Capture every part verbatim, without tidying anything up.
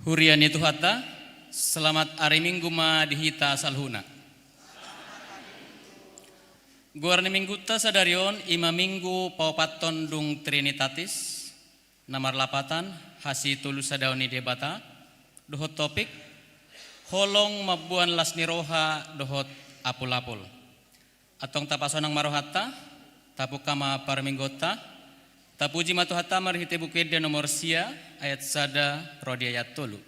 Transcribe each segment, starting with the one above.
Huria ni Tuhanta, selamat ari Minggu ma di hita saluhutna. Goar ni Minggunta sadari on i ma Minggu paopathon dung Trinitatis, na marlapatan hasitolu sadaon ni Debata, dohot topik holong mamboan las ni roha dohot apul-apul. Antong tapasonang ma rohanta, tapungka ma parmingguonta. Tapuji ma Tuhanta marhite Buku Ende nomor sia, ayat sada ro di ayat tolu.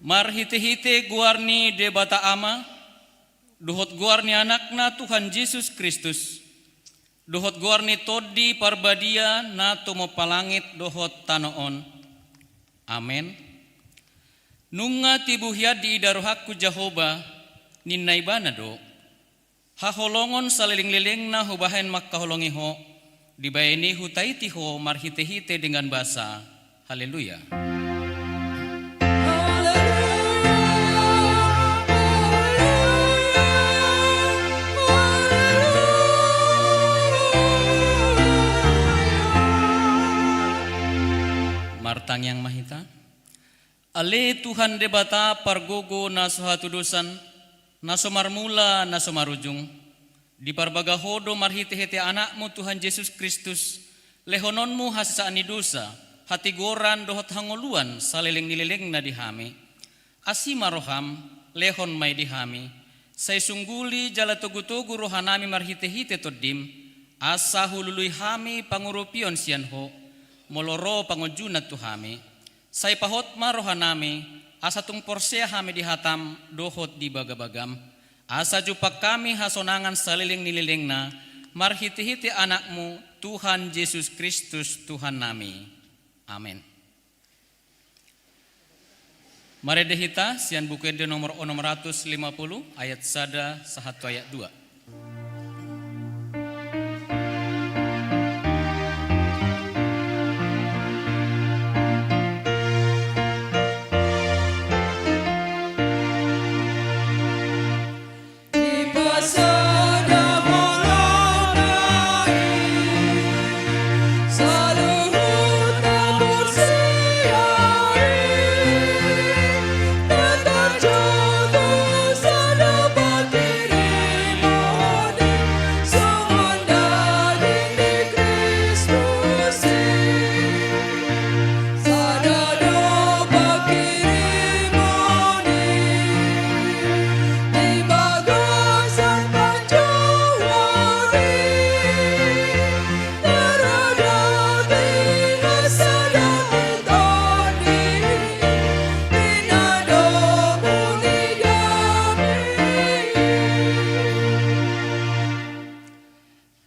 Marhitehite goar ni Debata Ama, dohot goar ni Anakna Tuhan Jesus Kristus, dohot goar ni Tondi Parbadia na tumompa langit dohot tano on. Amen. Nunga tibu hian diida rohangku Jahowa, ninna Ibana do. Haholongon salelenglelengna hubahen mangkaholongi ho, dibahen i hutaiti ho marhitehite dengan basa. Haleluya. Martangiang ma hita. Ale Tuhan Debata pargogo na so hatudosan, na so marmula na so marujung, diparbaga ho do marhitehite Anakmu Tuhan Jesus Kristus, lehononmu hasesaan ni dosa, hatigoran dohot hangoluan saleleng ni lelengna di hami. Asi ma roham, lehon ma i di hami, sai sungguli jala togu-togu rohanami marhite-hite Tondim, asa hulului hami pangurupion sian Ho, molo ro pangunjunan tu hami. Sai pahot ma rohanami, asa tung porsea hami di hatam dohot di bagabagam, asa jumpang hami hasonangan saleleng ni lelengna, marhite-hite Anakmu, Tuhan Jesus Kristus, Tuhannami. Amen. Marende hita sian Buku Ende nomor onom ratus lima puluh, ayat sada sahat tu ayat dua.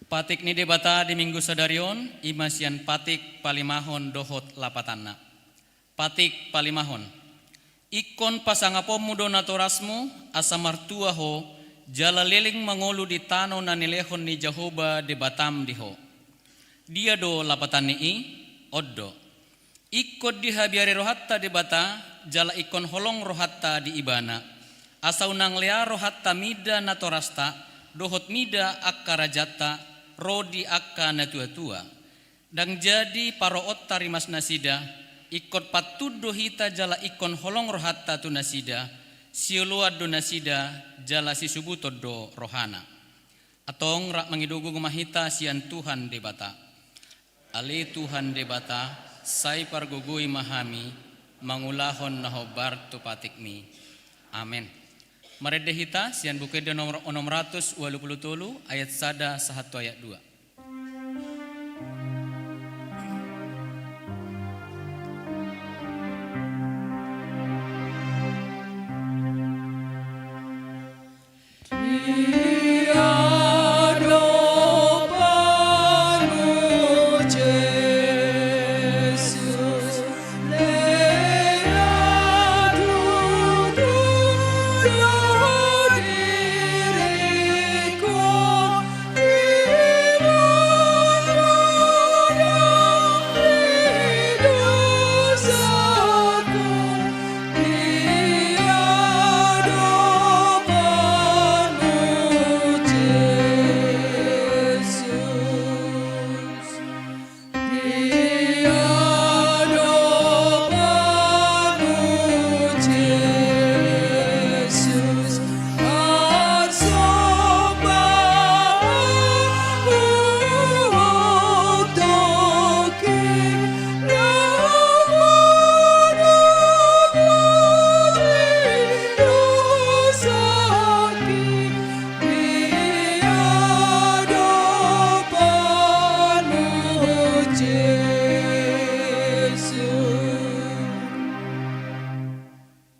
Patik ni Debata di Minggu sadari on, i ma sian patik palimahon dohot lapatanna. Patik palimahon. Ingkon pasangaponmu do natorasmu, asa martua ho, jala leleng mangolu di tano na nilehon ni Jahowa Debatam di ho. Dia do lapatan ni i? On do. Ingkon dihabiari rohanta Debata, jala ingkon holong rohanta di Ibana. Asa unang lea rohanta mida natorasta, dohot mida angka rajanta, ro di angka natuatua. Ndang jadi paroonta rimas nasida, ingkon pantun do hita jala ingkon holong rohanta tu nasida, sioloan do nasida, jala sisubuton do rohana. Antong rap mangido gogo ma hita sian Tuhan Debata. Ale Tuhan Debata, sai pargogoi ma hami, mangulahon na hombar tu patikmi. Amen. Marende hita sian Buku Ende nomor onom ratus ualu pulu tolu, ayat sada sahat tu ayat dua.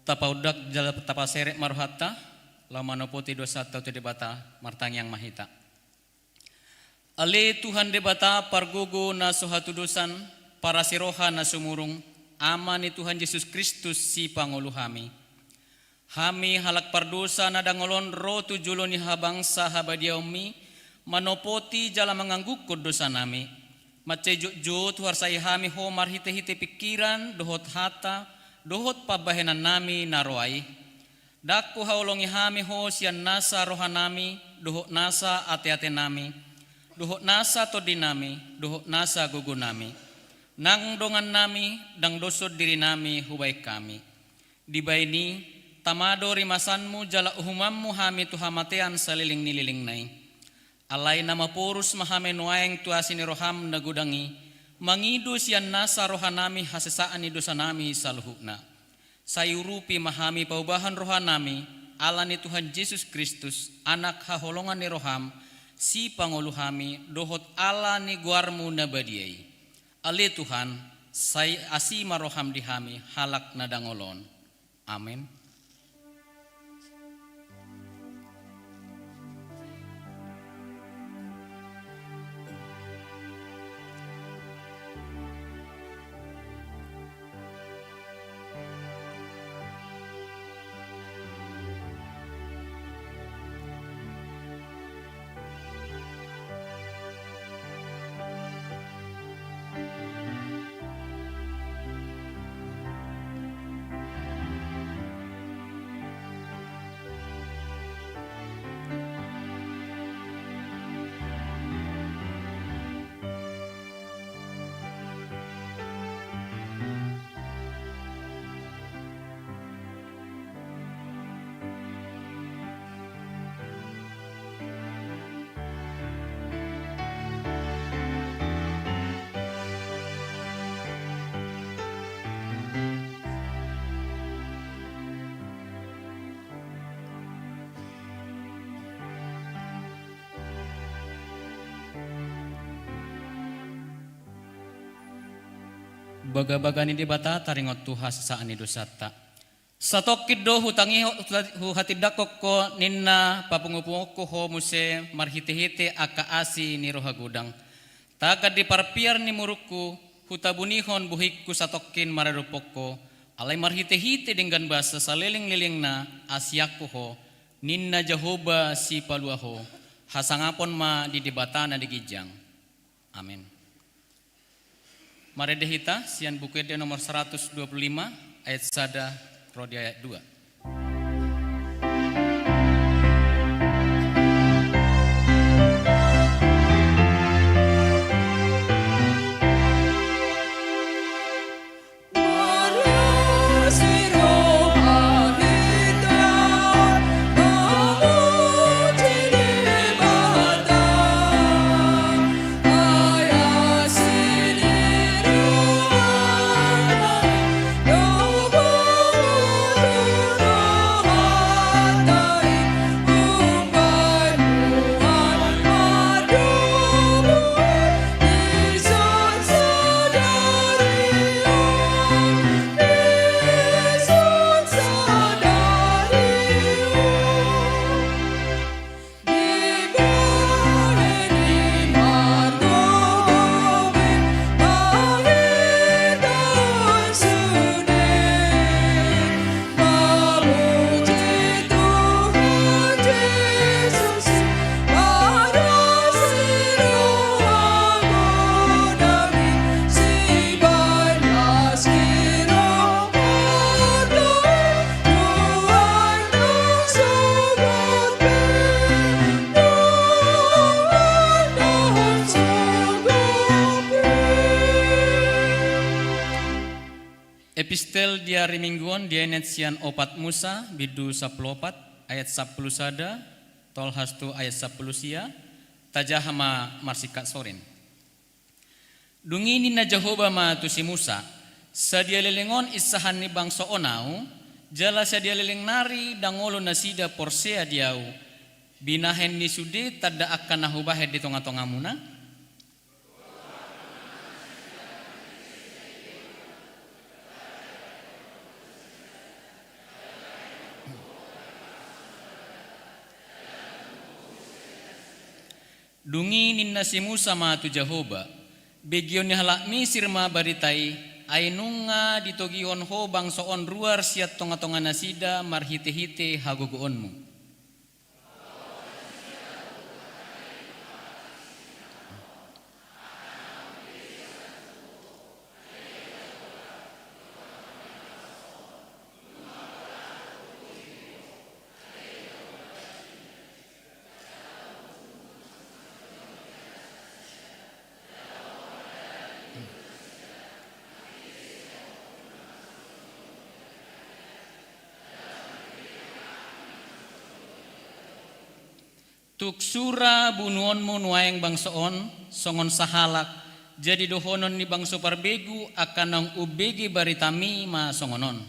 Tapaundak jala tapaserep ma rohanta, laho manopoti dosanta tu Debata, martangiang ma hita. Ale Tuhan Debata pargogo na so hatudosan, parasi roha na sumurung, Ama ni Tuhan Jesus Kristus sipangolu hami. Hami halak pardosa na dangol on ro tu jolo ni habangsa habadiaonmi, manopoti jala manganggungkon dosanami. Mansai jotjot huarsai hami ho marhitehite pingkiran, dohot hata, dohot pambahenannami na roa i. Ndang huhaholongi hami ho sian nasa rohanami, dohot nasa ateatenami, dohot nasa tondinami, dohot nasa gogonami. Nang dongannami, ndang doshon dirinami hubahen hami. Dibahen i, tama do rimasanmu jala uhumanmu hami tu hamatean saleleng ni lelengna i. Alai na maporus ma hami nuaeng tu asi ni roham na godang i, Mangido sian nasa rohanami hasesaan ni dosanami saluhutna. Sai urupi ma hami paubahon rohanami, ala ni Tuhan Jesus Kristus, Anak haholongan ni roham, sipangolu hami, dohot ala ni goarmu na badia i. Ale Tuhan, sai asi ma roham di hami, halak na dangol on. Amen. Bagabaga ni Debata taringot tu hasesaan ni dosanta. Satongkin do hutangiho-, huhatindangkon ho ninna papungupunguhon ho muse marhitehite angka asi ni roha godang. Tagan di parpiar ni murungku, hutabunihon bohingku satongkin maradophon ho, alai marhitehite denggan basa salelenglelengna asianku ho, ninna Jahowa Sipalua ho, hasangapon ma di Debata na di ginjang. Amen. Marende hita sian Buku Ende nomor seratus dua puluh lima, ayat sada ro di ayat dua. Epistel di ari Minggu on dienet sian opat Musa, bindu sampulu opat, ayat sampulu sada, tolhas tu ayat sampulu sia, tajaha ma marsingkat sorin. Dung i ninna Jahowa ma tu si Musa, sadia leleng on insahan ni bangso on ahu, jala sadia leleng nari ndang olo nasida porsea di ahu, binahen ni sude tanda angka na hubahen di tongatongamuna? Dung i ninna si Musa ma tu Jahowa, begeon ni halak Misir ma barita i, ai nunga ditogihon ho bangso on ruar sian tongatonga nasida marhitehite hagogoonmu. Tung sura bunuonmu nuaeng bangso on, songon sahalak, Jadi dohonon ni bangso parbegu angka naung umbege baritami ma songon on.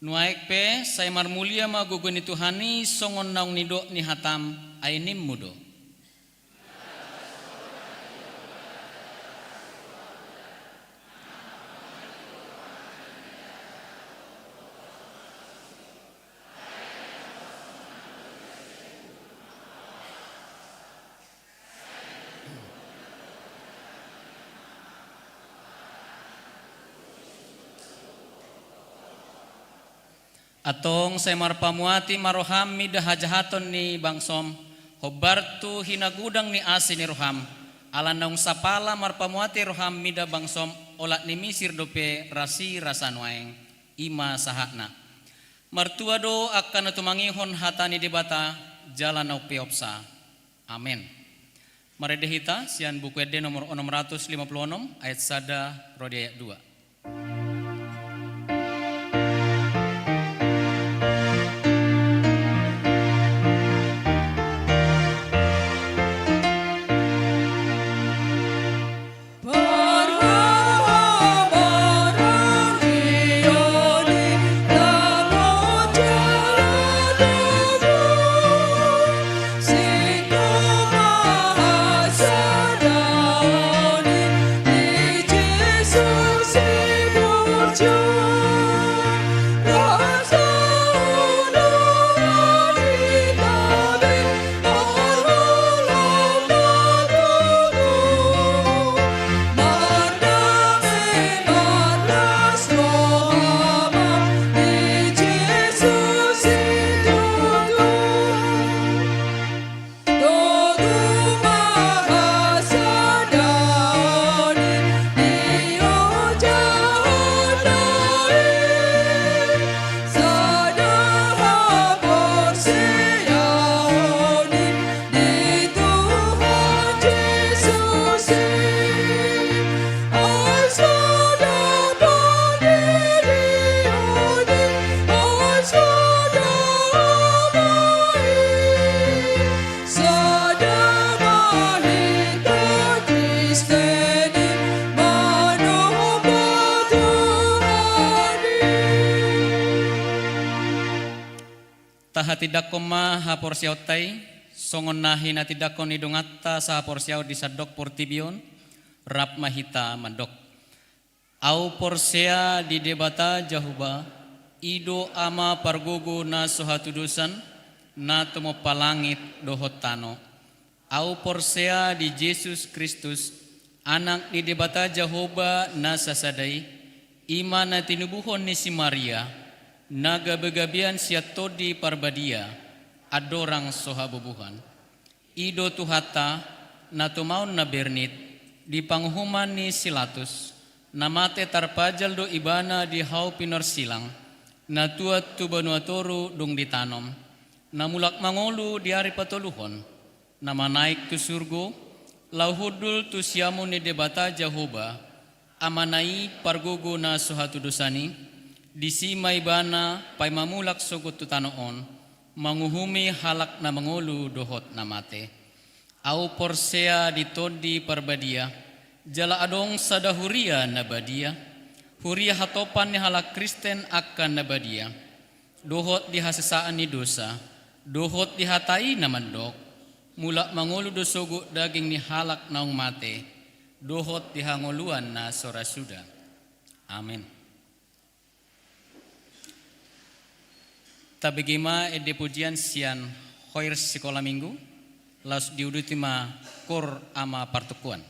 Nuaeng pe sai marmulia ma gogo ni Tuhan i songon naung nidok ni hatam, ai nimmu do. Antong sai marpamuati ma roham mida hajahaton ni bangsom, hombar tu hinagodang ni asi ni roham, ala naung sapala marpamuati roham mida bangsom, olat ni Misir dope rasirasa nuaeng. I ma sahatna. Martua do angka na tumangihon hata ni Debata, jala na umpeopsa. Amen. Marende hita sian Buku Ende nomor onom ratus lima puluh onom, ayat sada ro di ayat dua. Tahatindangkon ma haporseaonta i, songon na hinatindangkon ni donganta sahaporseaon di sandok portibi on, rap ma hita mandok. Ahu porsea di Debata Jahowa, i do Ama pargogo na so hatudosan, na tumompa langit dohot tano. Ahu porsea di Jesus Kristus, Anak ni Debata Jahowa na sasada i, i ma na tinubuhon ni si Maria, na gabegabean sian Tondi Parbadia, andorang so habubuhan. I do Tuhanta, na tumaon na bernit, di panguhuman ni si Latus, na mate tarpajal do Ibana di hau pinorsilang, na tuat tu banua toru dung ditanom, na mulak mangolu di ari patoluhon, na manaek tu surgo, laho hundul tu siamun ni Debata Jahowa, Amana i pargogo na so hatudosan i, disi ma Ibana paima mulak sogot tu tano on, manguhumi halak na mangolu dohot na mate. Ahu porsea di Tondi Parbadia, jala adong sada huria na badia, huria hatopan ni halak Kristen angka na badia, dohot di hasesaan ni dosa, dohot di hata i na mandok, mulak mangolu do sogot daging ni halak naung mate, dohot di hangoluan na so ra suda. Amen. Tabege ma ende pujian sian Koir Sikola Minggu, laos diuduti ma Koor Ama Partumpuan.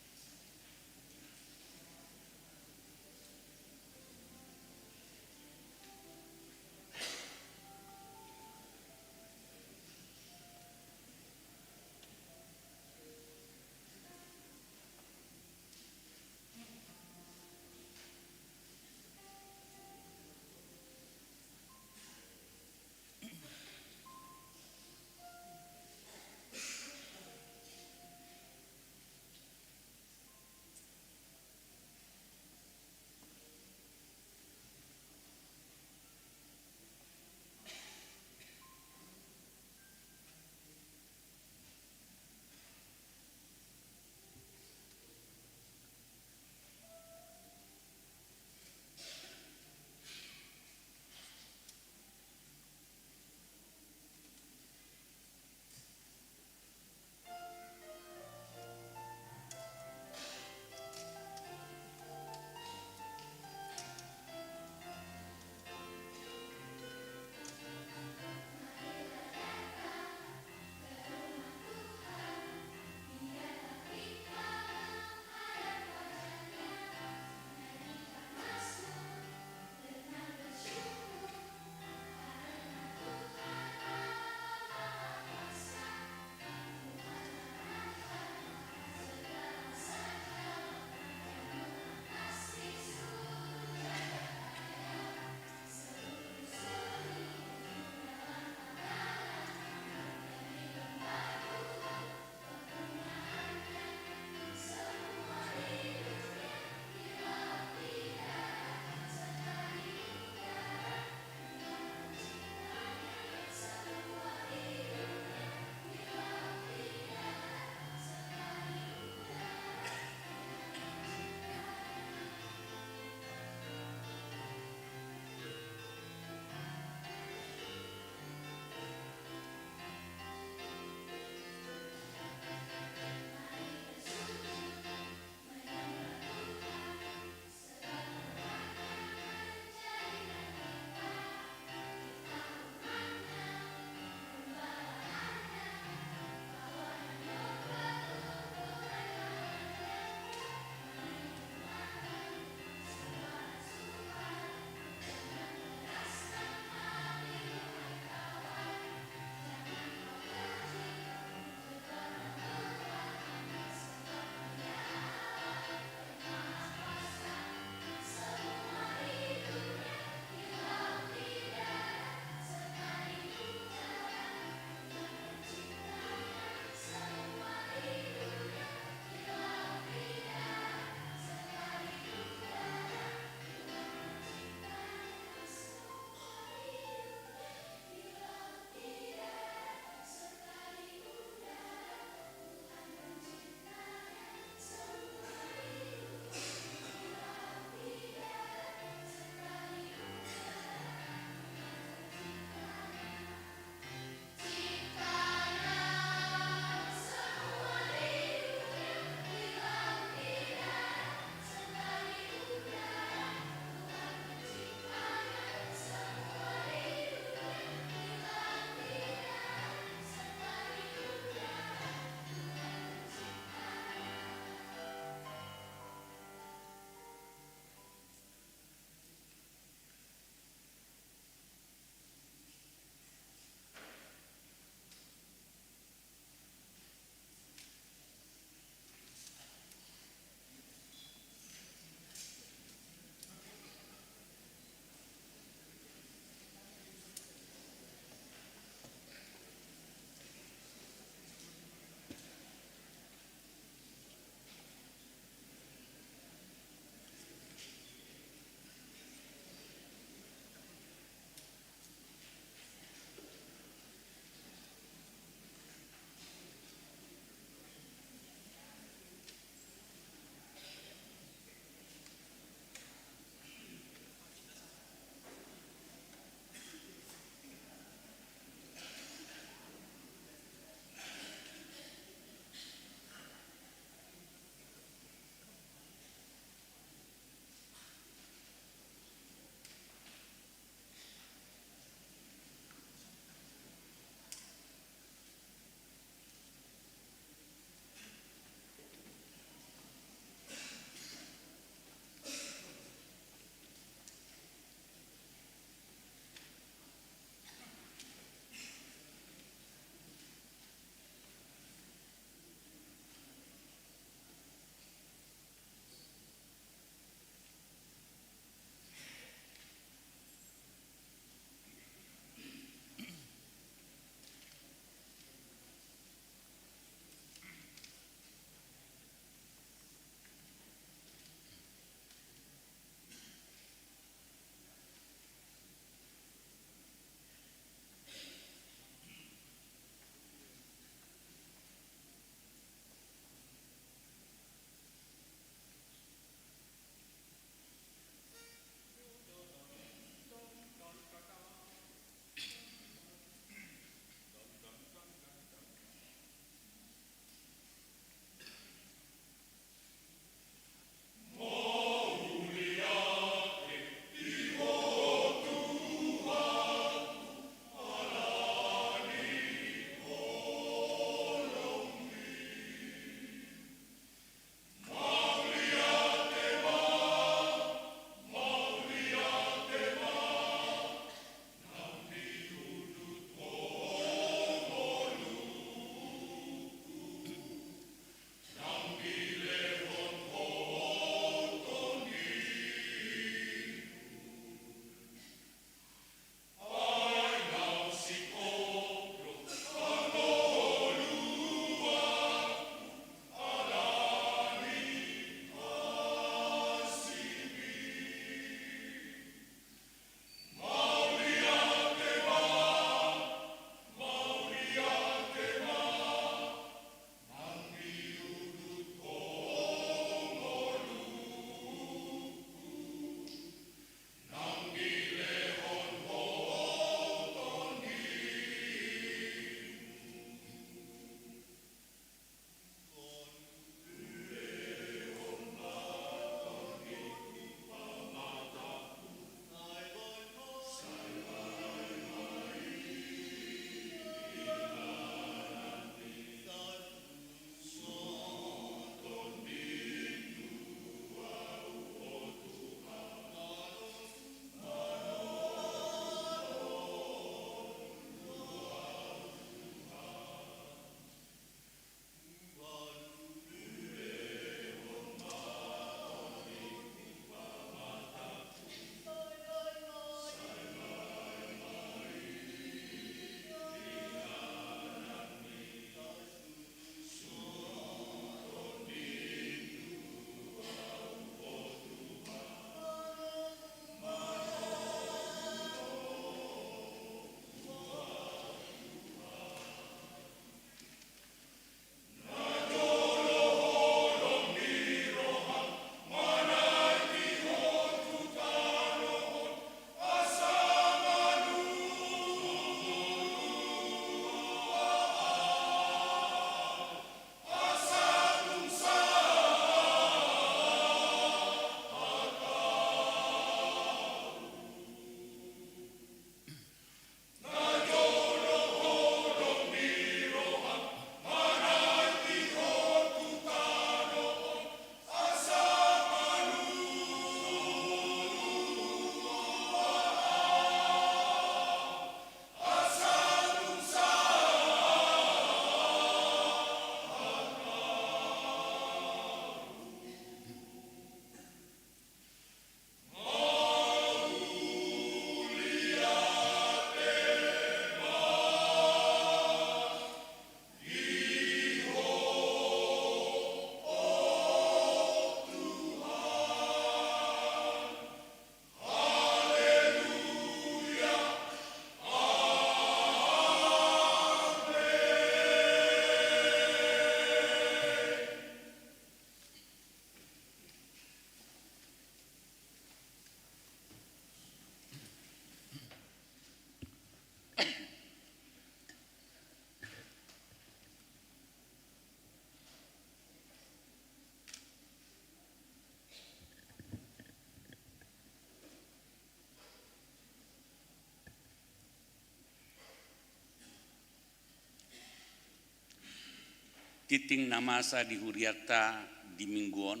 Tingting na masa di hurianta di minggu on,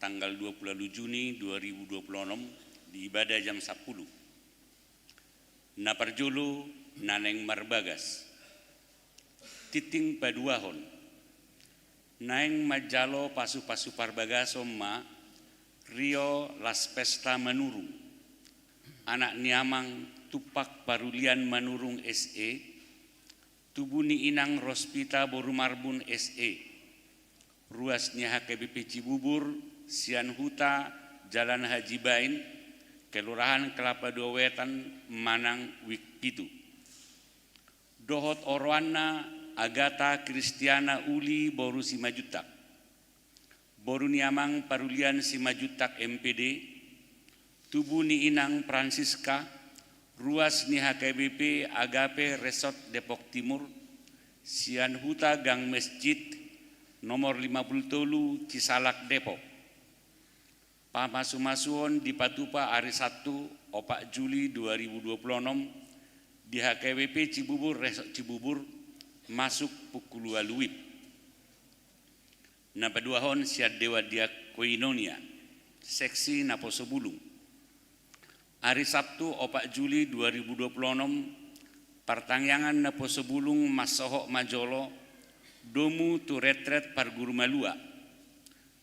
tanggal dua puluh Juni dua ribu dua puluh enam, di ibadah jam sapuluh. Na parjolo, na naeng marbagas. Tingting paduahon. Naeng manjalo pasu-pasu parbagason ma Rio Laspesta Manurung, anak ni amang Tumpak Parulian Manurung S E, tubu ni inang Rospita boru Marbun S E, ruas ni H K B P Cibubur, sian huta Jalan Haji Bain, Kelurahan Kelapa Dua Wetan, Manang, wijk pitu. Dohot oroanna Agata Kristiana Uli boru Simanjuntak, boru ni amang Parulian Simanjuntak M P D, tubu ni inang Francisca, ruas ni H K B P Agape Resort Depok Timur, sian huta Gang Mesjid, nomor lima puluh tolu, Cisalak, Depok. Pamasu-masuon dipatupa ari Sabtu, opat Juli dua ribu dua puluh enam, di H K B P Cibubur, Resort Cibubur, masuk pukul ualu wib. Na paduahon sian Dewan Diakonia, seksi Naposo Bulung. Ari Sabtu, opat Juli dua ribu dua puluh enam, partangiangan Naposo Bulung mansohot ma jolo domu tu retret parguru malua.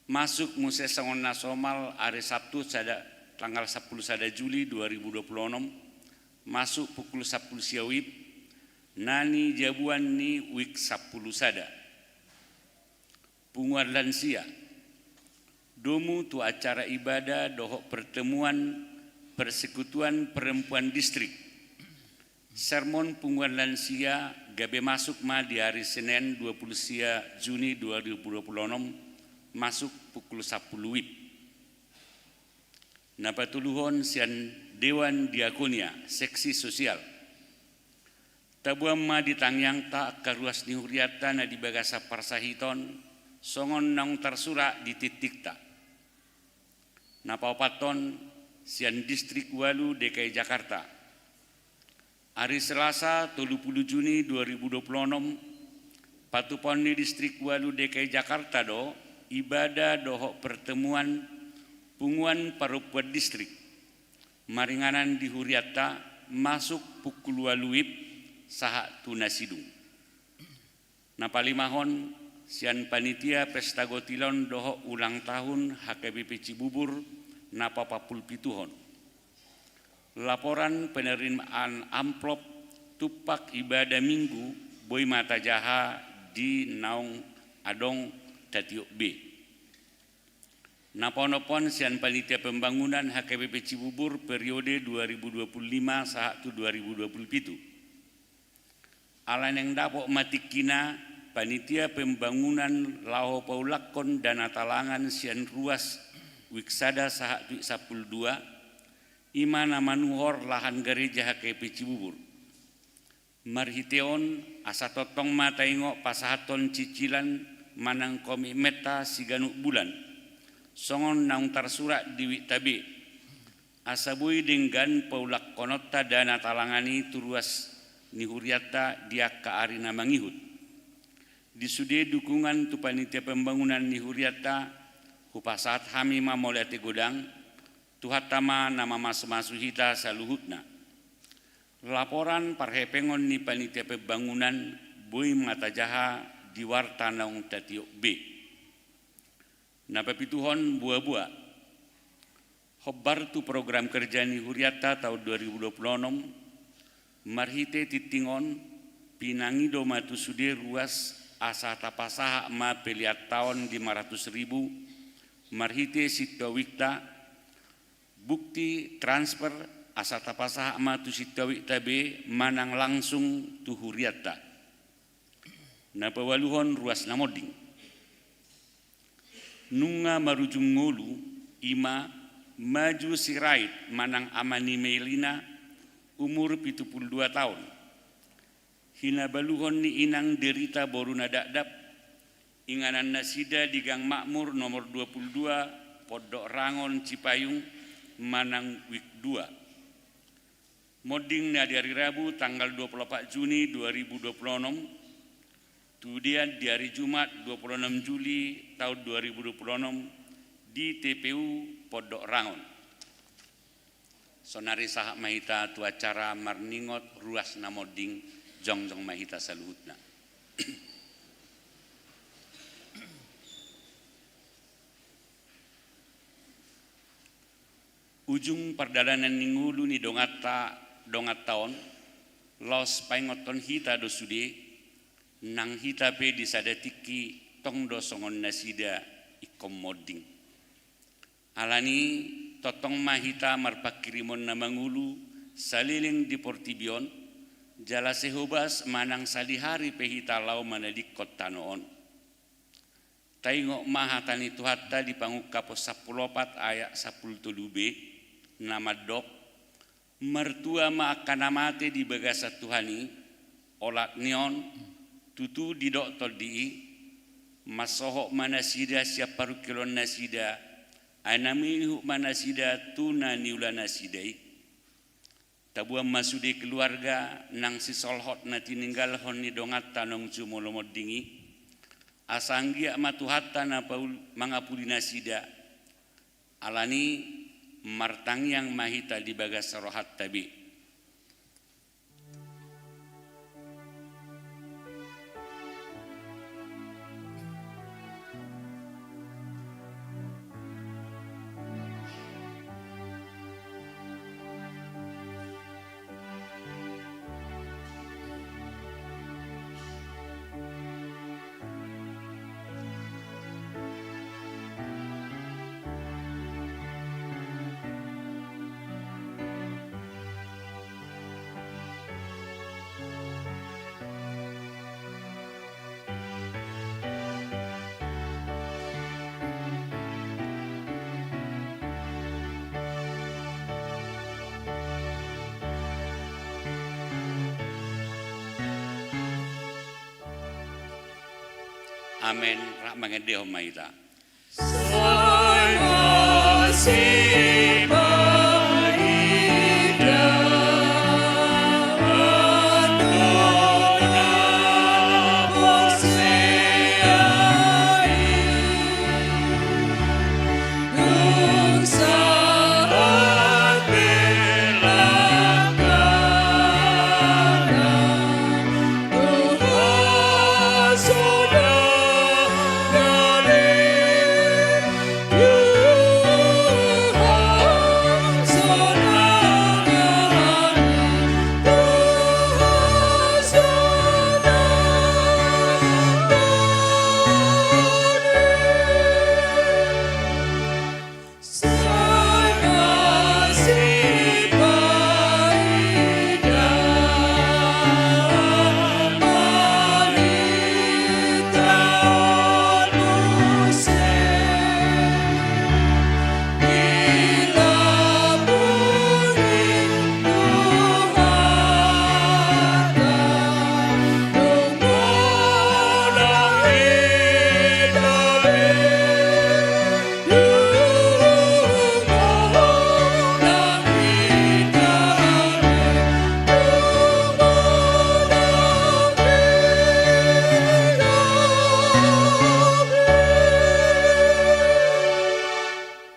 Masuk muse songon na somal ari Sabtu sada, tanggal sapuluh sada Juli dua ribu dua puluh enam, masuk pukul sapuluh sia wib, na nijabuan ni wijk sapuluh sada. Punguan lansia. Domu tu acara ibadah dohot pertemuan Persekutuan Perempuan Distrik. Sermon punguan lansia gabe masuk ma di ari Senen dua puluh sia Juni dua ribu dua puluh enam, masuk pukul sapuluh wib. Na patoluhon sian Dewan Diakonia, seksi sosial. Taboan ma di tangiangta angka ruas ni hurianta na di bagasan parsahiton, songon naung tarsurat di tingtingta. Na paopathon sian Distrik Ualu D K I Jakarta. Ari Selasa, tolu puluh Juni dua ribu dua puluh enam, patupaon ni Distrik Ualu D K I Jakarta do ibadah dohot pertemuan Punguan Parompuan Distrik maringanan di hurianta, masuk pukul ualu wib sahat tu na sidung. Na palimahon sian panitia pesta gotilon dohot ulang tahun H K B P Cibubur na paopat pulu pituhon. Laporan penerimaan amplop tumpak ibadah Minggu boi ma tajaha di naung adong tatiop be. Na paonomhon sian panitia pembangunan H K B P Cibubur periode dua ribu dua puluh lima sahat tu dua ribu dua puluh pitu. Ala naeng dapot ma tingkina panitia pembangunan laho paulakhon dana talangan sian ruas wijk sada sahat tu wijk sapuluh dua, i ma na manuhor lahan gareja H K B P Cibubur. Marhite on, asa tongtong ma taingot pasahathon cicilan manang komitmenta siganup bulan, songon naung tarsurat di wikta be, asa boi denggan paulakhononta dana talangan i tu ruas ni hurianta di angka ari na mangihut. Di sude dukungan tu panitia pembangunan ni hurianta, hupasahat hami ma mauliate godang. Tuhanta ma na mamasumasu hita saluhutna. Laporan parhepengon ni panitia pembangunan boi ma tajaha di warta naung tatiop be. Na papituhon, boaboa. Hombar tu program kerja ni hurianta taon dua ribu dua puluh onom, marhite tingting on, pinangido ma tu sude ruas asa tapasahat ma pelean taon lima ratus ribu, marhite sintua wikta, bukti transfer asa tapasahat ma tu sintua wikta be manang langsung tu hurianta. Na paualuhon, ruas na monding. Nunga marujung ngolu, i ma Maju Sirait manang ama ni Melina, umur pitu pulu dua taon. Hinabaluhon ni inang derita boru na dakdak, inganan nasida di Gang Makmur nomor dua pulu dua, Pondok Rangon, Cipayung, manang wijk dua. Monding na di ari Rabu tanggal dua pulu opat Juni dua ribu dua pulu onom, Tudean di ari Jumat dua puluh enam Juli taon dua ribu dua puluh enam di T P U Pondok Rangon. Sonari sahat ma hita tu acara marningot ruas na monding, jongjong ma hita saluhutna. Ujung pardalanan ni ngolu ni donganta, donganta on, laos paingothon hita do sude, nang hita pe di sada tingki tong do songon nasida ingkon monding. Alani tongtong ma hita marpanghirimon na mangolu saleleng di portibi on, jala sai hobas manang sadihari pe hita laho manadingkon tano on. Taingot ma hata ni Tuhanta di Pangungkapon sampulu opat ayat sampulu tolu b, na mandok: Martua ma angka na mate di bagasan Tuhan i. Olat ni on, tutu didok tondi i: Mansohot ma nasida sian parungkilon nasida, ai na mangihut ma nasida tu na niula nasida i. Taboan ma sude keluarga nang sisolhot na tininggalhon ni donganta naung jumolo monding i, asa anggiat ma Tuhanta na paul-, mangapuli nasida. Alani martangiang ma hita di bagasan rohanta be. Amen. Rap mangendehon ma hita.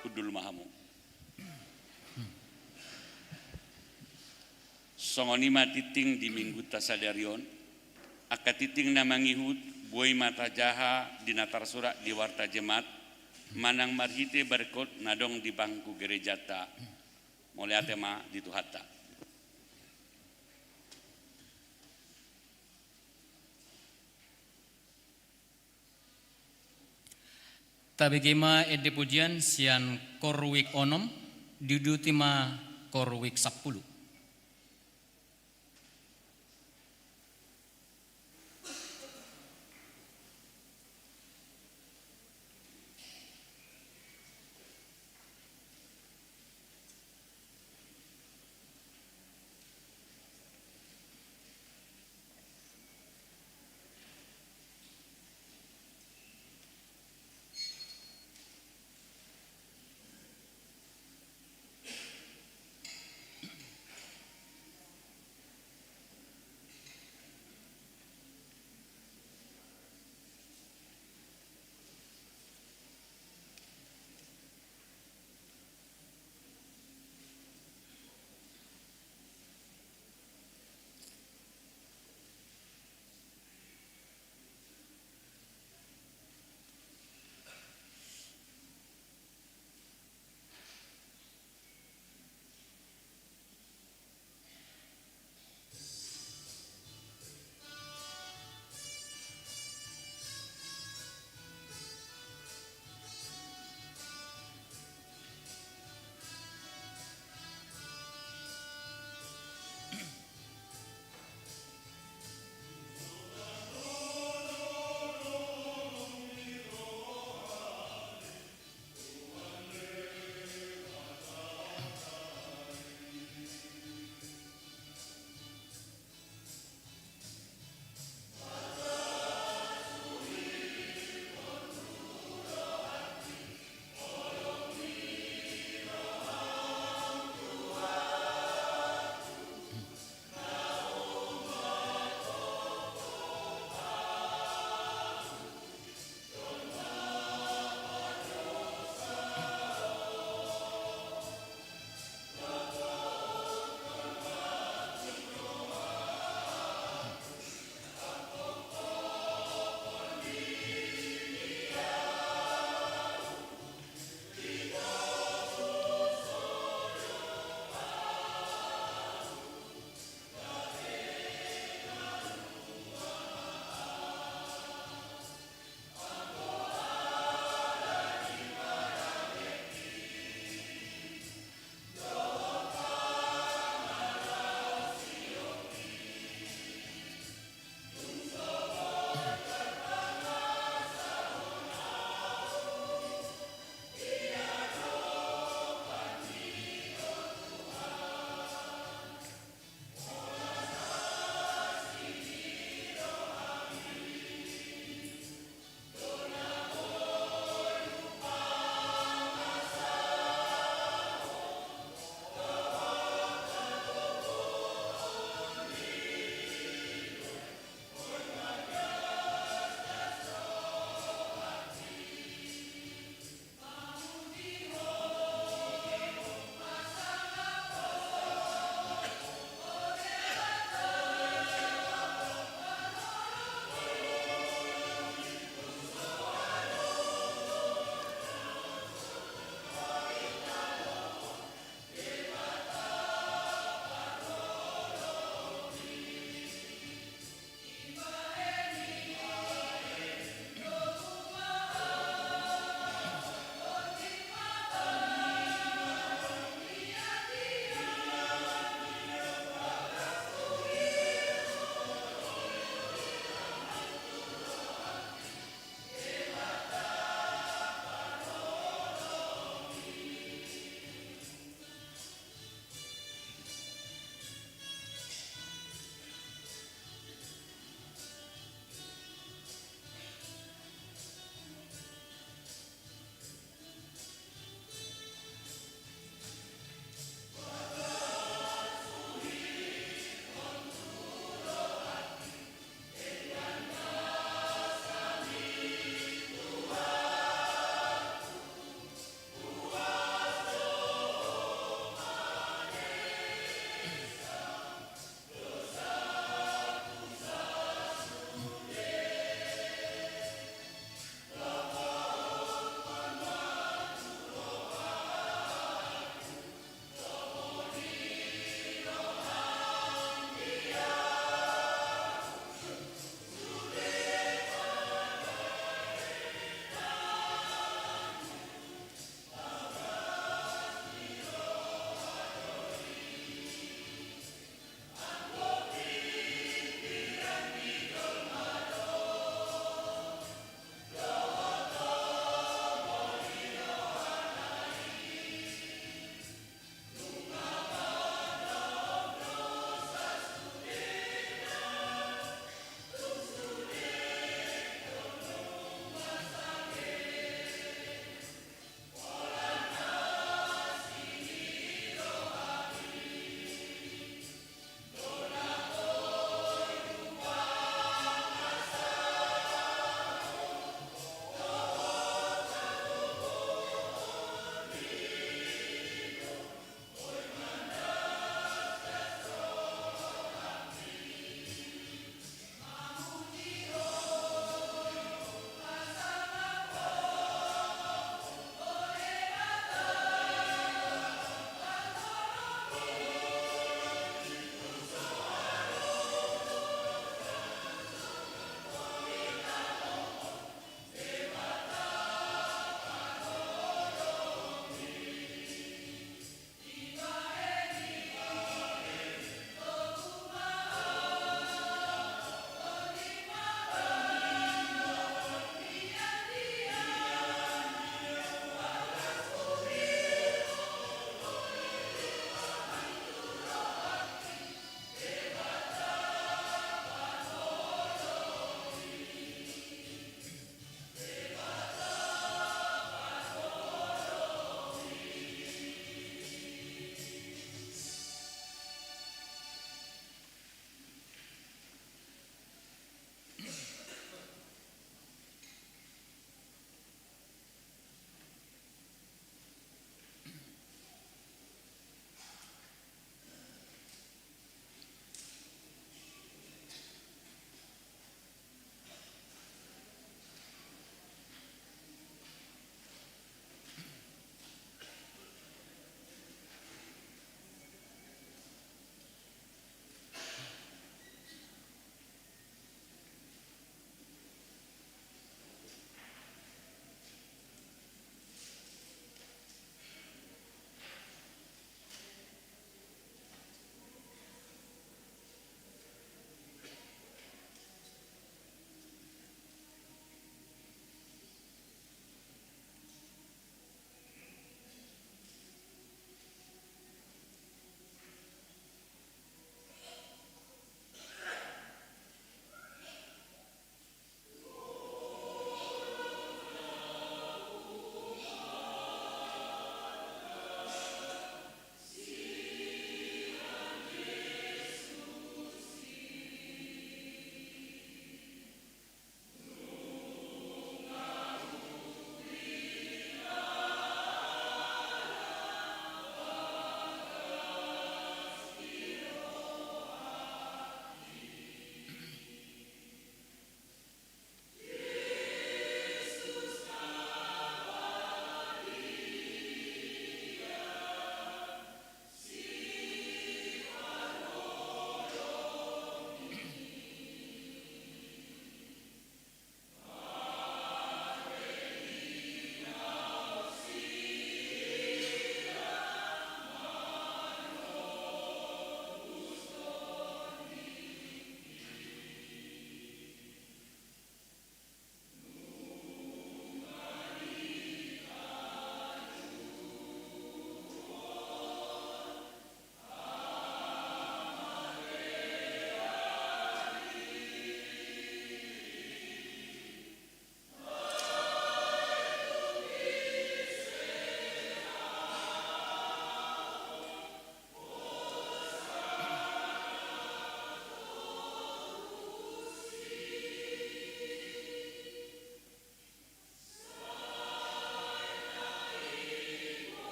Hundul ma hamu. Songon i ma tingting di minggunta sadari on. Angka tingting na mangihut boi ma tajaha di na tarsurat di Warta Jemaat manang marhite barcode na adong di bangku gerejanta. Mauliate ma di Tuhanta. Tabege ma ende pujian sian korwik onom, diuduti ma korwik sampulu.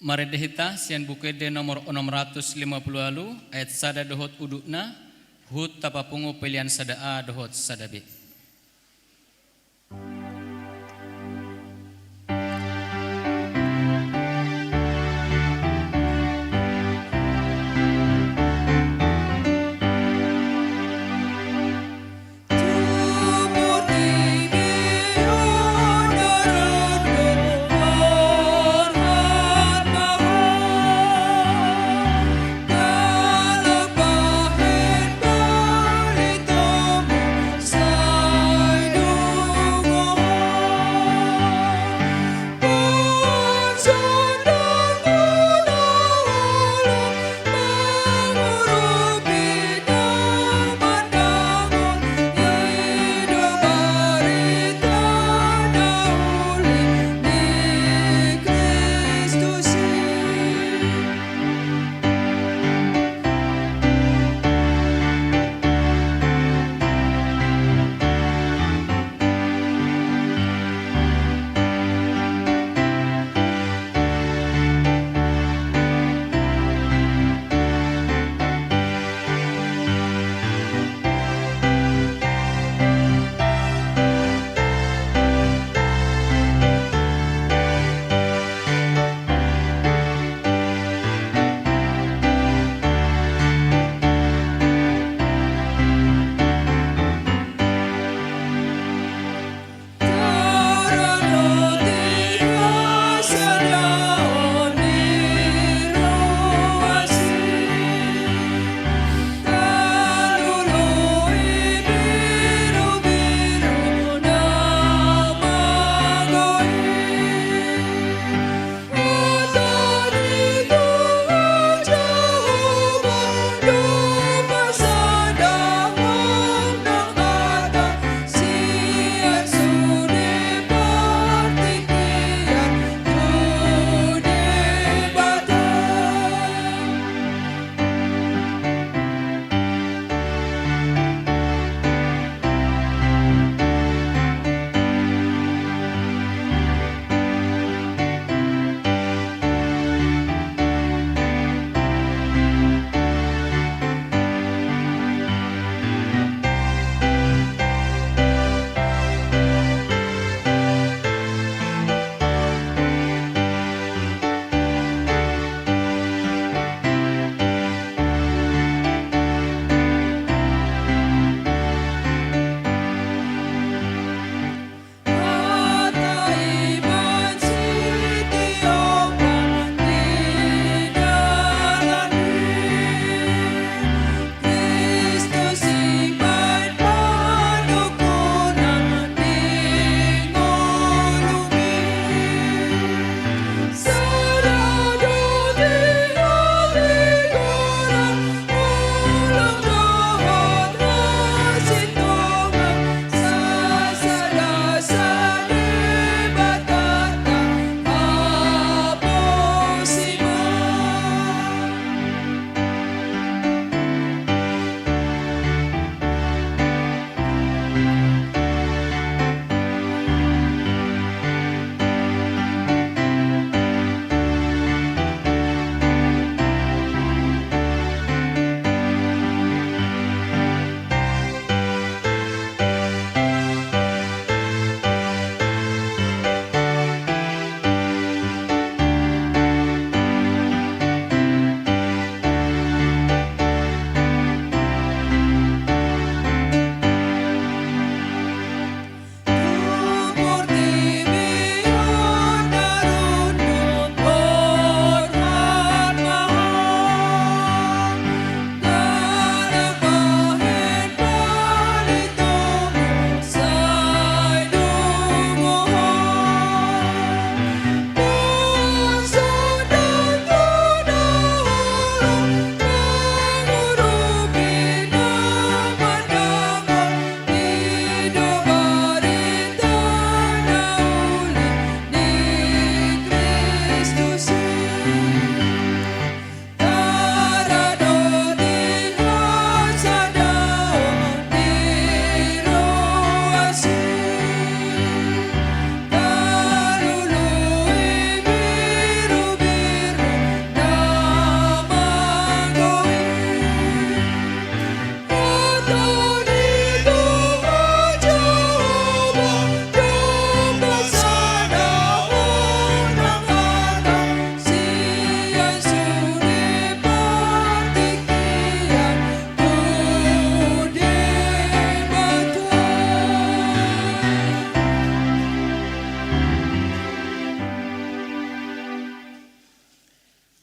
Marende hita sian Buku Ende nomor onom ratus lima pulu ualu, ayat sada dohot udutna, huhut tapapungu pelean sada A dohot sada B.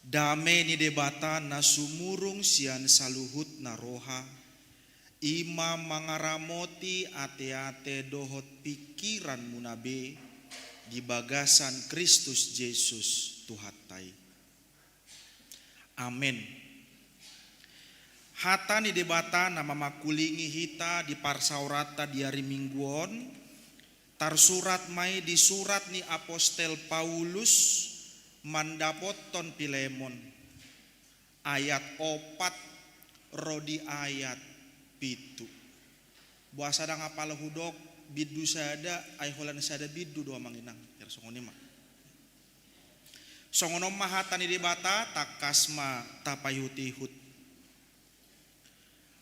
Dame ni Debata na sumurung sian saluhutna roha, i ma mangaramoti ateate dohot pingkiranmuna be di bagasan Kristus Jesus Tuhanta i. Amen. Hata ni Debata na mamangkulingi hita di parsaoranta di ari Minggu on, tarsurat ma i di surat ni apostel Paulus mandapothon Pilemon, ayat opat ro di ayat pitu. Boasa ndang apala hudok bindu sada, ai holan sada bindu do, amang inang. Jar songon i ma. Songon on ma hata ni Debata, tangkas ma tapaihutihut.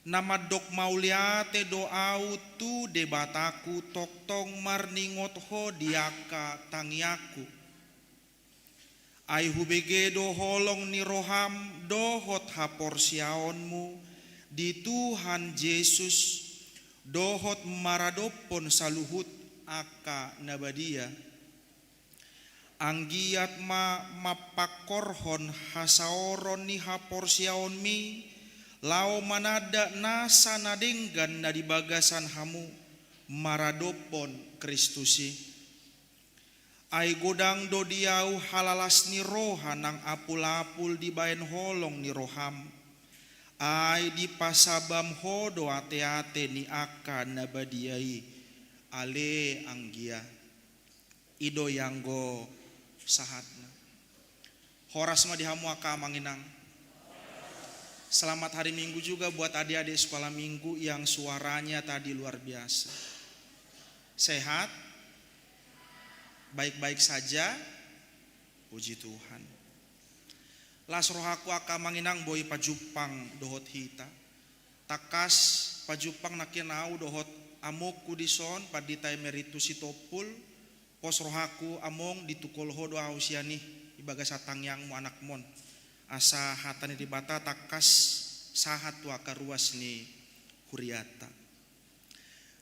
Na mandok mauliate do ahu tu Debataku tongtong marningot ho di angka tangiangku. Ai hubege do holong ni roham dohot haporseaonmu di Tuhan Jesus, dohot maradophon saluhut angka na badia. Anggiat ma mampangkorhon hasaoron ni haporseaonmi, laho mananda nasa na denggan na di bagasan hamu, maradophon Kristus i. Ai godang do di ahu halalas ni roha nang apulapul dibahen holong ni roham. Ai dipasabam ho do ateate ni angka na badia i. Ale anggia. I do i anggo sahatna. Horas ma di hamu angka amang inang. Selamat hari Minggu juga buat adik-adik sekolah Minggu yang suaranya tadi luar biasa. Sehat? Baik-baik saja? Puji Tuhan. Las rohaku angka amang inang boi pajumpang dohot hita. Tangkas pajumpang nangkin ahu dohot amongku dison, Pandita Emeritus Sitompul. Pos rohaku among, ditungkol ho do ahu sian i, di bagasan tangiangmu anakmon. Asa hata ni Debata tangkas sahat tu angka ruas ni hurianta.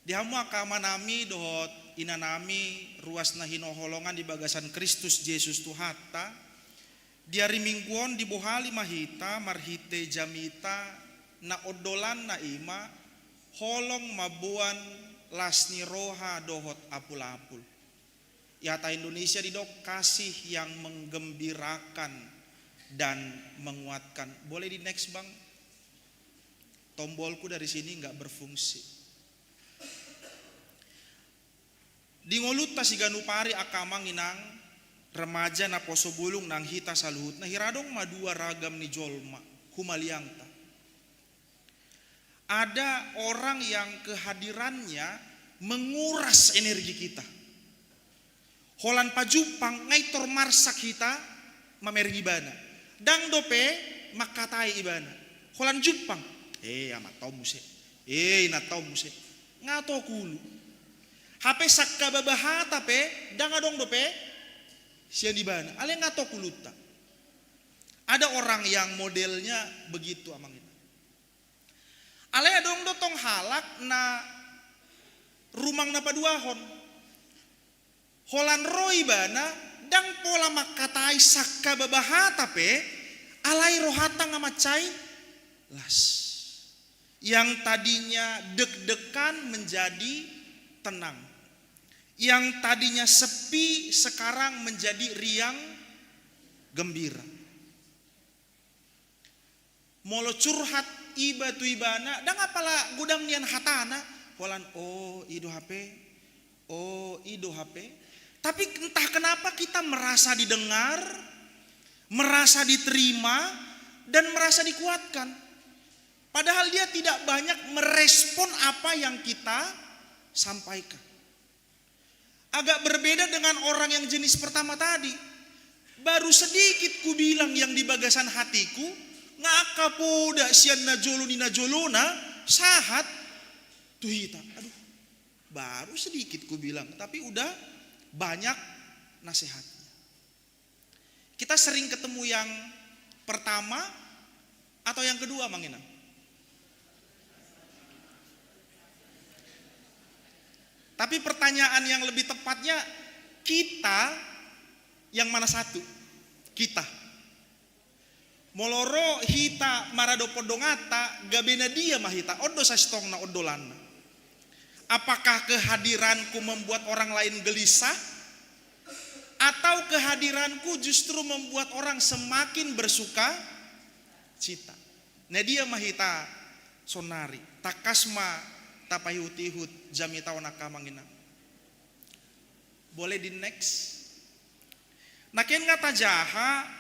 Di hamu angka amanami dohot inanami ruas na hinaholongan di bagasan Kristus Jesus Tuhanta, di ari Minggu on dibohali ma hita marhite jamita na ondolanna i ma holong mamboan las ni roha dohot apulapul. Di hata Indonesia didok kasih yang menggembirakan dan menguatkan. Boleh di next, Bang? Tombolku dari sini nggak berfungsi. Di ngolunta siganup ari angka amang inang, remaja, naposo bulung nang hita saluhutna, hira adong ma dua ragam ni jolma humaliangta. Ada orang yang kehadirannya menguras energi kita. Holan pajumpang, nunga tor marsak hita mamereng ibana. Ndang dope mangkatai ibana. Holan jumpang. Eh, amanta on muse. Eh, inanta on muse. Nunga tok ulu. Hape sangkababa hata pe, ndang adong dope sian ibana. Alai nunga tok ulunta. Ada orang yang modelnya begitu, amang inang. Alai adong do tong halak na rumang na paduahon. Holan ro ibana, ndang pola mangkatai sangkababa hata pe, alai rohanta nunga mansai las. Yang tadinya deg-degan menjadi tenang. Yang tadinya sepi sekarang menjadi riang gembira. Molo curhat iba tu ibana, ndang apala godang nian hatana, holan, "Oh, i do hape, oh, i do hape." Tapi entah kenapa kita merasa didengar, merasa diterima, dan merasa dikuatkan. Padahal dia tidak banyak merespon apa yang kita sampaikan. Agak berbeda dengan orang yang jenis pertama tadi. Baru sedikit kubilang yang di bagasan hatiku, nunga angka poda sian najolo ni najolona, sahat, tu hita. Aduh, baru sedikit ku bilang, tapi udah banyak nasihatnya. Kita sering ketemu yang pertama atau yang kedua, Mang Inang? Tapi pertanyaan yang lebih tepatnya, kita yang mana satu? Kita. Molo ro hita maradophon donganta, gabe na dia ma hita? On do sasintongna ondolanna. Apakah kehadiranku membuat orang lain gelisah? Atau kehadiranku justru membuat orang semakin bersuka cita? Na dia ma hita sonari? Tangkas ma tapaihut-ihut jamita on, angka Amang Inang. Boleh di next? Nangkin nga tajaha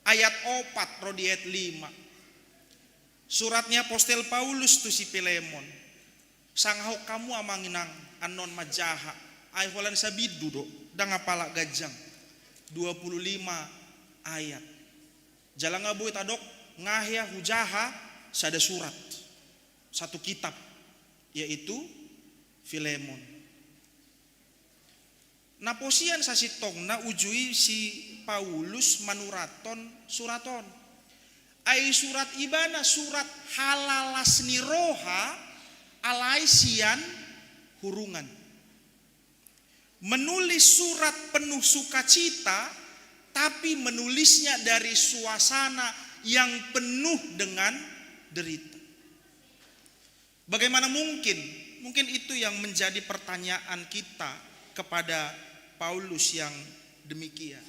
ayat opat ro di ayat lima. Surat ni apostel Paulus tu si Filemon. Sangahon hamu, Amang Inang, annon manjaha. Ai holan sabindu do, ndang apala ganjang. Dua puluh lima ayat. Jala nga boi tadok, nga hea hujaha sada surat, satu kitab, yaitu Filemon. Na posian sasintongna uju i si Paulus manurathon surat on. Ai surat ibana surat halalas ni roha, alai sian hurungan. Menulis surat penuh sukacita, tapi menulisnya dari suasana yang penuh dengan derita. Bagaimana mungkin? Mungkin itu yang menjadi pertanyaan kita kepada Paulus yang demikian.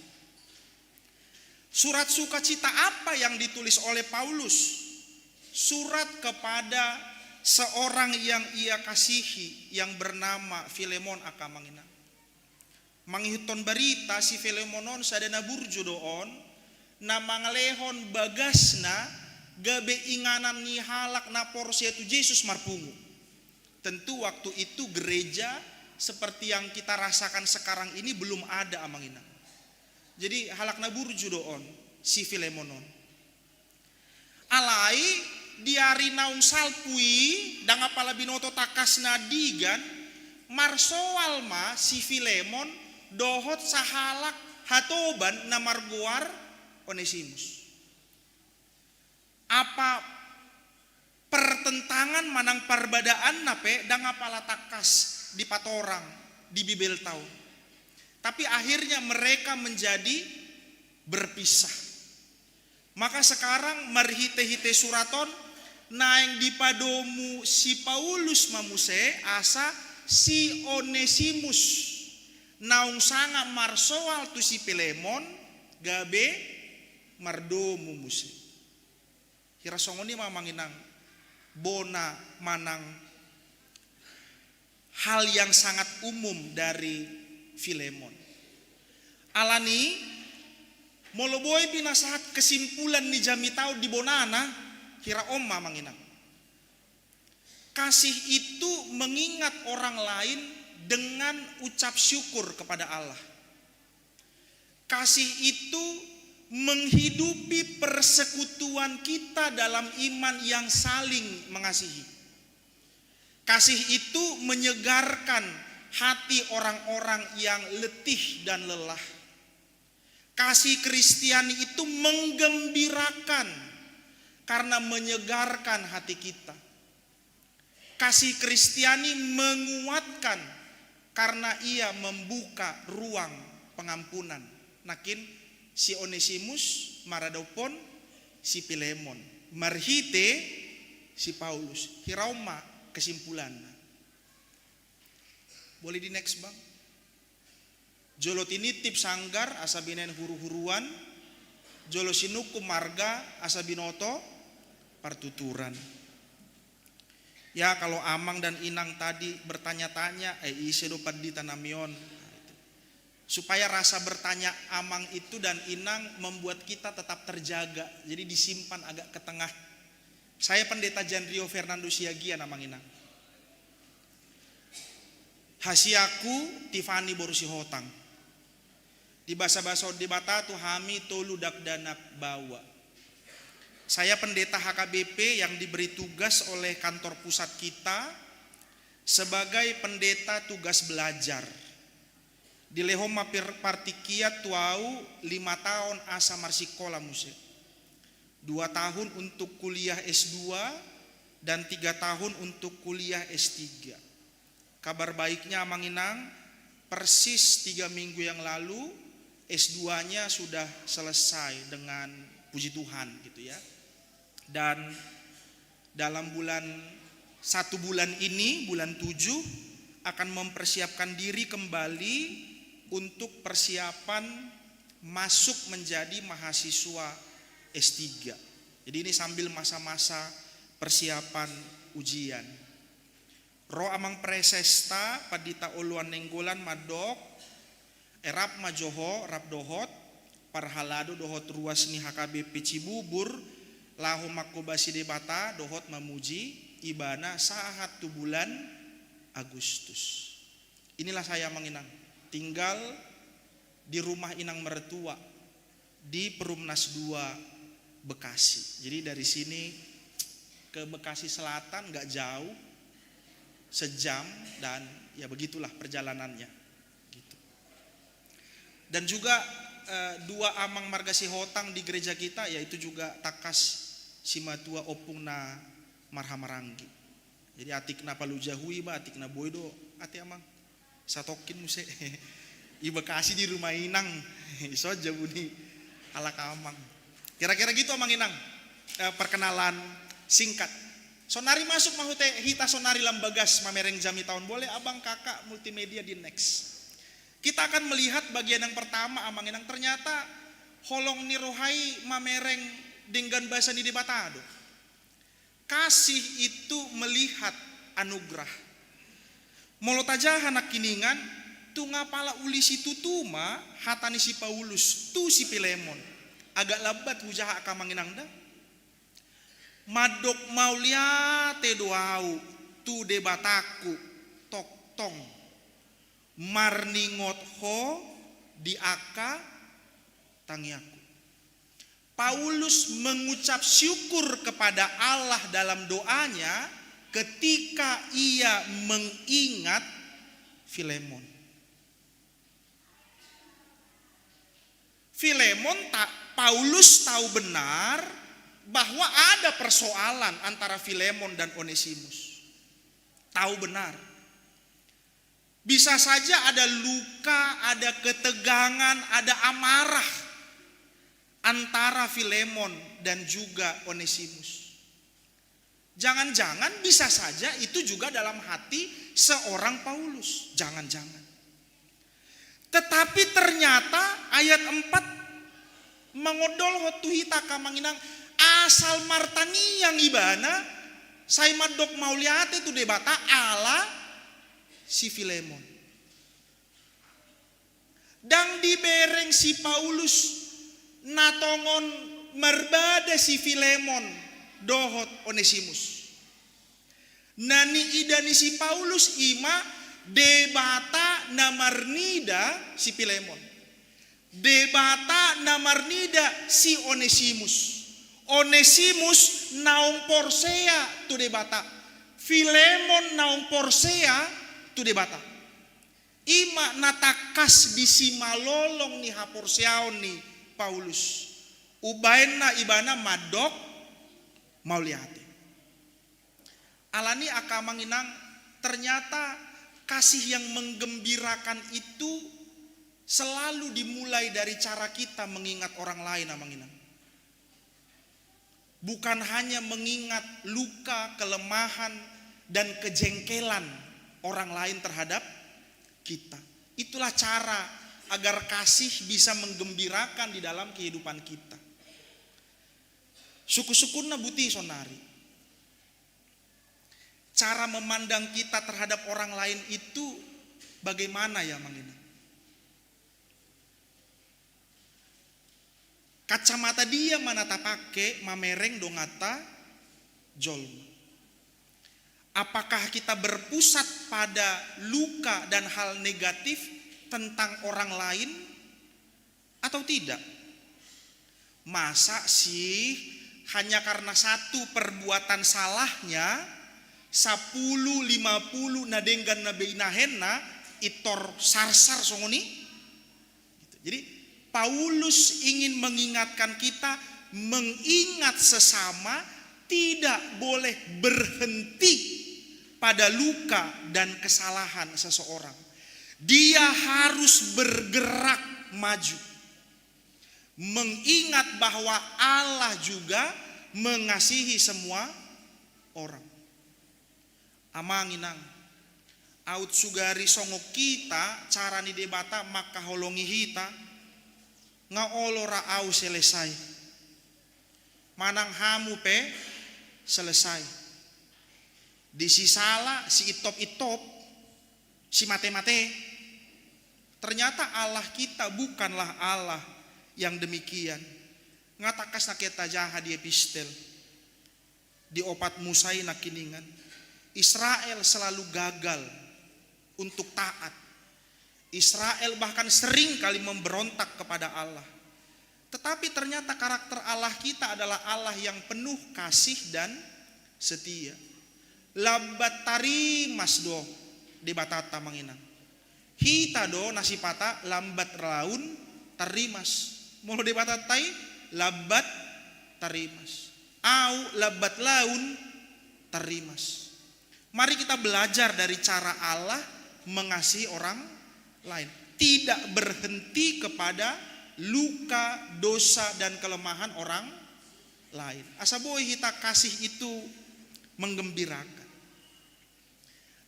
Surat sukacita apa yang ditulis oleh Paulus? Surat kepada seorang yang ia kasihi, yang bernama Filemon, angka Amang Inang. Mangihuthon barita, si Filemon on sada na burju do on, na mangalehon bagasna gabe inganan ni halak na porsea tu Jesus marpungu. Tentu waktu itu gereja seperti yang kita rasakan sekarang ini belum ada, Amang Inang. Jadi halak na burju do on si Filemon on. Alai di ari naung salpu i, ndang apala binoto tangkas na digan, marsoal ma si Filemon dohot sahalak hatoban na margoar Onesimus. Apa pertentangan manang parbedaanna pe ndang apala tangkas dipatorang di Bibelta on. Tapi akhirnya mereka menjadi berpisah. Maka sekarang marhite-hite surat on naeng dipadomu si Paulus ma muse asa si Onesimus naung sanga marsoal tu si Filemon gabe mardomu muse. Hira songon i ma, Amang Inang, bona manang hal yang sangat umum dari Filemon. Alani, molo boi pinasahat kesimpulan ni jamita on di bonana, hira on ma, Amang Inang. Kasih itu mengingat orang lain dengan ucap syukur kepada Allah. Kasih itu menghidupi persekutuan kita dalam iman yang saling mengasihi. Kasih itu menyegarkan hati orang-orang yang letih dan lelah. Kasih Kristiani itu menggembirakan karena menyegarkan hati kita. Kasih Kristiani menguatkan karena ia membuka ruang pengampunan. Nangkin si Onesimus maradophon si Filemon marhite si Paulus. Hira on ma kesimpulanna. Boleh di next, Bang? Jolo tinitip sanggar asa binahen huru-huruan, jolo sinungkun marga asa binoto partuturan. Ya, kalau Amang dan Inang tadi bertanya-tanya, eh, ise do pandita nami on? Supaya rasa bertanya Amang itu dan Inang membuat kita tetap terjaga. Jadi disimpan agak ke tengah. Saya Pendeta Jan Rio Fernando Siagian, Amang Inang. Hasianku Tiffany boru Sihotang. Di basa-basa on Debata tu hami tolu dakdanak baoa. Saya pendeta H K B P yang diberi tugas oleh kantor pusat kita Sebagai pendeta tugas belajar, dilehon ma pir-, partingkian tu ahu lima taon asa marsikola muse. Dua tahun untuk kuliah S dua dan tiga tahun untuk kuliah S tiga. Kabar baiknya, Amang Inang, persis tiga minggu yang lalu S dua-nya sudah selesai dengan puji Tuhan, gitu ya. Dan dalam bulan, satu bulan ini, bulan tujuh, akan mempersiapkan diri kembali untuk persiapan masuk menjadi mahasiswa S tiga. Jadi ini sambil masa-masa persiapan ujian. Ro Amang Presesta, Pandita Oloan Nainggolan mandok, e, rap ma jo ho, rap dohot parhalado dohot ruas ni H K B P Cibubur, laho manghobasi Debata dohot mamuji Ibana sahat tu bulan Agustus. Inilah saya, Amang Inang, tinggal di rumah inang mertua di Perumnas dua Bekasi. Jadi dari sini ke Bekasi Selatan nggak jauh, sejam, dan ya begitulah perjalanannya. Gitu. Dan juga, eh, dua amang marga Sihotang di gereja kita, yaitu juga tangkas simatua ompung na marhamaranggi. Jadi atik na palu jahu iba, atik na boi do ate, Amang. Satongkin muse. Iba kasih di rumah inang. Ison jabu ni halak amang. Kira-kira gitu, Amang Inang. Eh, perkenalan singkat. Sonari masuk ma hita, hita sonari lam bagas mamereng jamita on. Boleh abang kakak multimedia di next. Kita akan melihat bagian yang pertama, Amang Inang. Ternyata holong ni roha i mamereng denggan basa ni Debata do. Kasih itu melihat anugerah. Molo tajaha nangkiningan, tung apala uli situtu ma hata ni si Paulus tu si Filemon. Agak lambat hujaha angka, Amang Inang, da. Mandok mauliate do ahu tu Debatangku, tongtong marningot ho di angka tangiangku. Paulus mengucap syukur kepada Allah dalam doanya ketika ia mengingat Filemon. Filemon ta-, Paulus tahu benar bahwa ada persoalan antara Filemon dan Onesimus. Tahu benar. Bisa saja ada luka, ada ketegangan, ada amarah antara Filemon dan juga Onesimus. Jangan-jangan bisa saja itu juga dalam hati seorang Paulus. Jangan-jangan. Tetapi ternyata ayat empat mangondolhon tu hita, angka, Amang Inang, asal martangiang ibana, sai mandok mauliate tu Debata ala si Filemon. Ndang dibereng si Paulus na tongon marbada si Filemon dohot Onesimus. Na niida ni si Paulus i ma Debata na marnida si Filemon. Debata na marnida si Onesimus. Onesimus naung porsea tu Debata. Filemon naung porsea tu Debata. I ma na tangkas di simalolong ni haporseaon ni Paulus. Umbahen na ibana mandok mauliate. Alani, angka, Amang Inang, ternyata kasih yang menggembirakan itu selalu dimulai dari cara kita mengingat orang lain, Amang Inang. Bukan hanya mengingat luka, kelemahan, dan kejengkelan orang lain terhadap kita. Itulah cara agar kasih bisa menggembirakan di dalam kehidupan kita. Suku-sukunna buti sonari. Cara memandang kita terhadap orang lain itu bagaimana ya, Amang Inang? Kacamata dia ma na tapake mamereng donganta jolma? Apakah kita berpusat pada luka dan hal negatif tentang orang lain atau tidak? Masa sih hanya karena satu perbuatan salahnya, Sapulu, lima pulu, na denggan na binahenna, itor sarsar songon i. Gitu. Jadi Paulus ingin mengingatkan kita mengingat sesama tidak boleh berhenti pada luka dan kesalahan seseorang. Dia harus bergerak maju. Mengingat bahwa Allah juga mengasihi semua orang. Amang inang, aut sugari songon hita cara ni Debata mangkaholongi hita, nga olo ra au selesai. Manang hamu pe selesai. Di sisala, si itop-itop, si mate-mate. Ternyata Allah kita bukanlah Allah yang demikian. Nga tangkas na hita jaha di epistel. Di opat Musa i nangkiningan, Israel selalu gagal untuk taat. Israel bahkan sering kali memberontak kepada Allah. Tetapi ternyata karakter Allah kita adalah Allah yang penuh kasih dan setia. Lambat tarimas do Debatanta, amang inang. Hita do na sipata lambat laun tarimas. Molo Debatanta i lambat tarimas. Au lambat laun tarimas. Mari kita belajar dari cara Allah mengasihi orang lain. Tidak berhenti kepada luka, dosa, dan kelemahan orang lain. Asa boi hita kasih itu menggembirakan.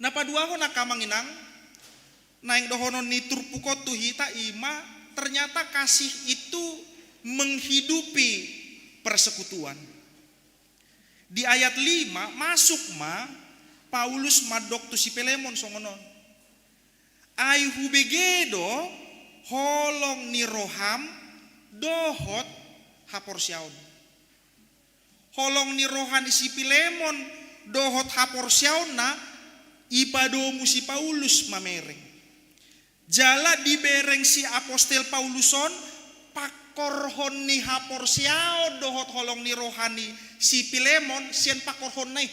Na paduahon, angka amang inang, naeng dohonon ni turpuk on tu hita i ma, ternyata kasih itu menghidupi persekutuan. Di ayat lima, masuk ma Paulus mandok tu si Filemon songon on. Ai hubege do holong ni roham dohot haporseaon. Holong ni roha ni si Filemon dohot haporseaonna ipadomu si Paulus mamereng. Jala dibereng si apostel Paulus on pangkorhon ni haporseaon dohot holong ni roha ni si Filemon sian pangkorhonna i.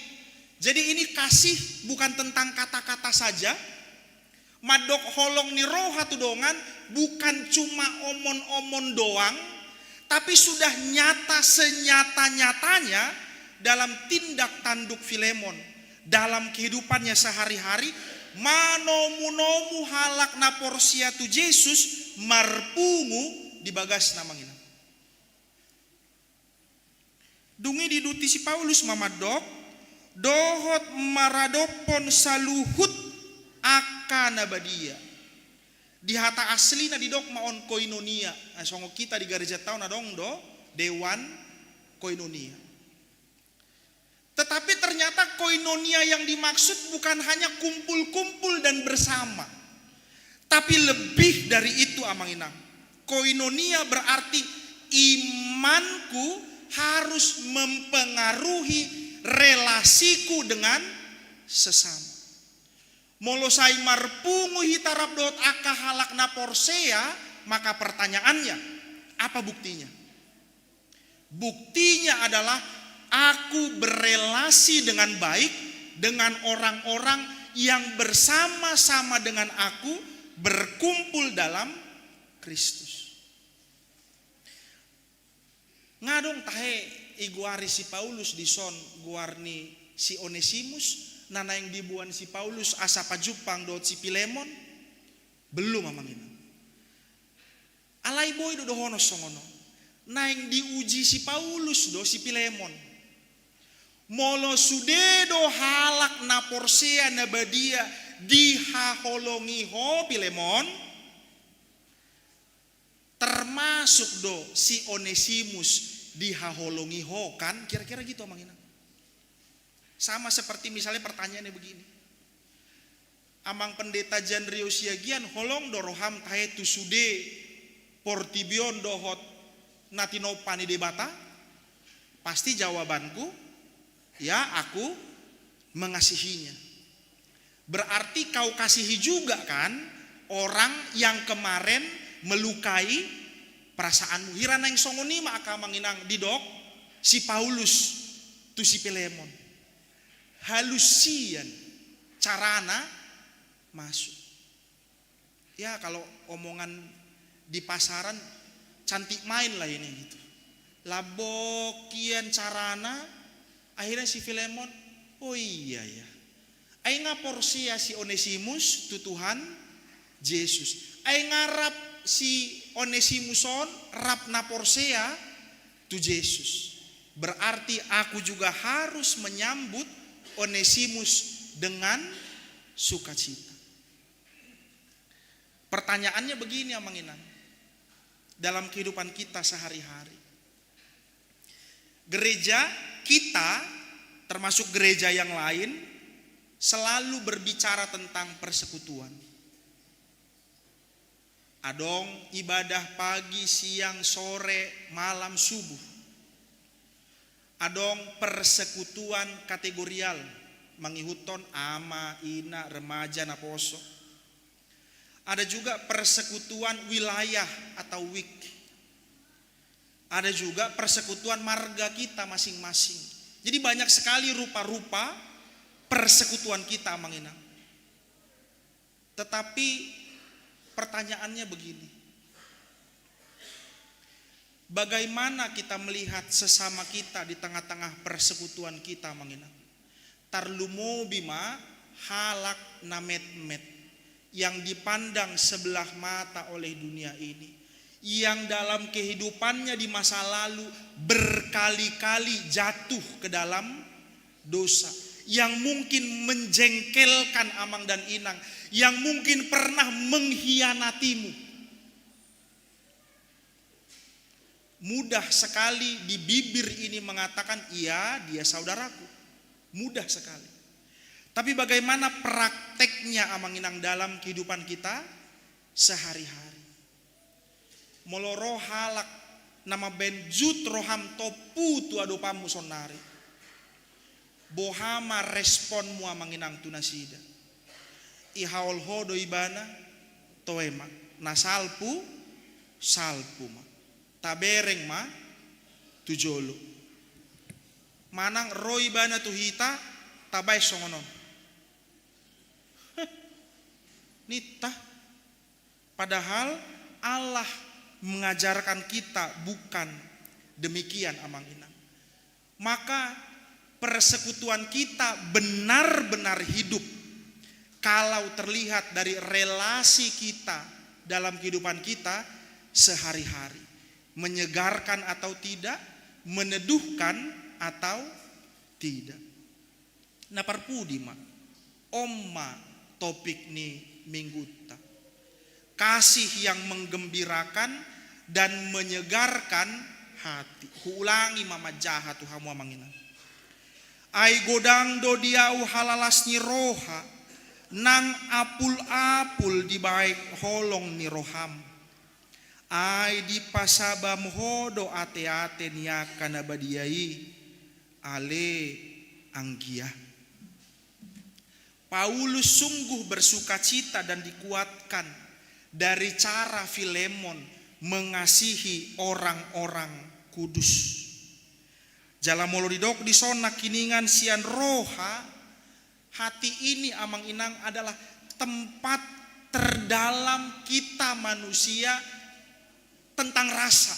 Jadi ini kasih bukan tentang kata-kata saja. Mandok holong ni roha tu dongan bukan cuma omon-omon doang, tapi sudah nyata senyata-nyatanya dalam tindak tanduk Filemon, dalam kehidupannya sehari-hari, manomu-nomu halak na porsea tu Jesus marpungu di bagasna, amang inang. Dung i diduti si Paulus ma mandok, dohot maradophon saluhut angka na badia. Di hata aslina didok ma on koinonia. Nah, songon hita di garejanta on adong do dewan koinonia. Tetapi ternyata koinonia yang dimaksud bukan hanya kumpul-kumpul dan bersama, tapi lebih dari itu, amang inang. Koinonia berarti imanku harus mempengaruhi relasiku dengan sesama. Molo sai marpungu hita rap dohot angka halak na porsea, maka pertanyaannya, apa buktinya? Buktinya adalah aku berrelasi dengan baik dengan orang-orang yang bersama-sama dengan aku berkumpul dalam Kristus. Nga adong tahe igoari si Paulus dison goar ni si Onesimus, na naeng diboan si Paulus asa pajumpang dohot si Filemon? Belum, amang inang. Alai boi do dohonon songon on. Naeng diuji si Paulus do si Filemon. Molo sude do halak na porsea na badia dihaholongi ho, Filemon, termasuk do si Onesimus dihaholongi ho, kan? Kira-kira gitu, amang inang. Sama seperti misalnya pertanyaannya begini. Amang Pendeta Janrio Siagian, holong do roham tahe tu sude portibi on dohot na tinompa ni Debata? Pasti jawabanku, ya, aku mengasihinya. Berarti kau kasihi juga kan orang yang kemarin melukai perasaanmu. Hira naeng songon i ma, angka amang inang, didok si Paulus tu si Filemon. Halus sian carana masuk. Ya, kalau omongan di pasaran, cantik main lah ini gitu. Lambok hian carana, akhirnya si Filemon, "Oh iya ya. Ai nga porsea si Onesimus tu Tuhan Jesus. Ai nga rap si Onesimus on rap na porsea tu Jesus. Berarti aku juga harus menyambut Onesimus dengan sukacita." Pertanyaannya begini, Amang Inang, dalam kehidupan kita sehari-hari, gereja kita, termasuk gereja yang lain, selalu berbicara tentang persekutuan. Adong ibadah pagi, siang, sore, malam, subuh. Adong persekutuan kategorial, mangihuthon ama, ina, remaja, naposo. Ada juga persekutuan wilayah atau week. Ada juga persekutuan marga kita masing-masing. Jadi, banyak sekali rupa-rupa persekutuan kita, Amang Inang. Tetapi pertanyaannya begini. Bagaimana kita melihat sesama kita di tengah-tengah persekutuan kita, Amang Inang? Tarlumobi ma halak na metmet yang dipandang sebelah mata oleh dunia ini, yang dalam kehidupannya di masa lalu berkali-kali jatuh ke dalam dosa, yang mungkin menjengkelkan Amang dan Inang, yang mungkin pernah mengkhianatimu. Mudah sekali di bibir ini mengatakan, "Iya, dia saudaraku." Mudah sekali. Tapi bagaimana prakteknya, Amang Inang, dalam kehidupan kita sehari-hari? Molo ro halak na mambaen jut roham tompu tu adopanmu saonari, boha ma responmu, Amang Inang, tu nasida? Ihaol ho do ibana? Toe ma, na salpu, salpu ma. Tabereng ma tu jolo. Manang ro ibana tu hita, tabaen songon on. Heh, ninta. Padahal Allah mengajarkan kita bukan demikian, Amang Inang. Maka persekutuan kita benar-benar hidup kalau terlihat dari relasi kita dalam kehidupan kita sehari-hari. Menyegarkan atau tidak, meneduhkan atau tidak. Na parpudi ma, on ma topik ni minggunta. Kasih yang menggembirakan dan menyegarkan hati. Huulangi ma manjaha tu hamu, Amang Inang. Ai godang do di ahu halalas ni roha, nang apul-apul dibaen holong ni roham. Ai dipasabam ho do ate-ate ni angka na badia i, ale anggia. Paulus sungguh bersukacita dan dikuatkan dari cara Filemon mengasihi orang-orang kudus. Jala molo didok dison nangkiningan sian roha, hati ini, Amang Inang, adalah tempat terdalam kita manusia tentang rasa.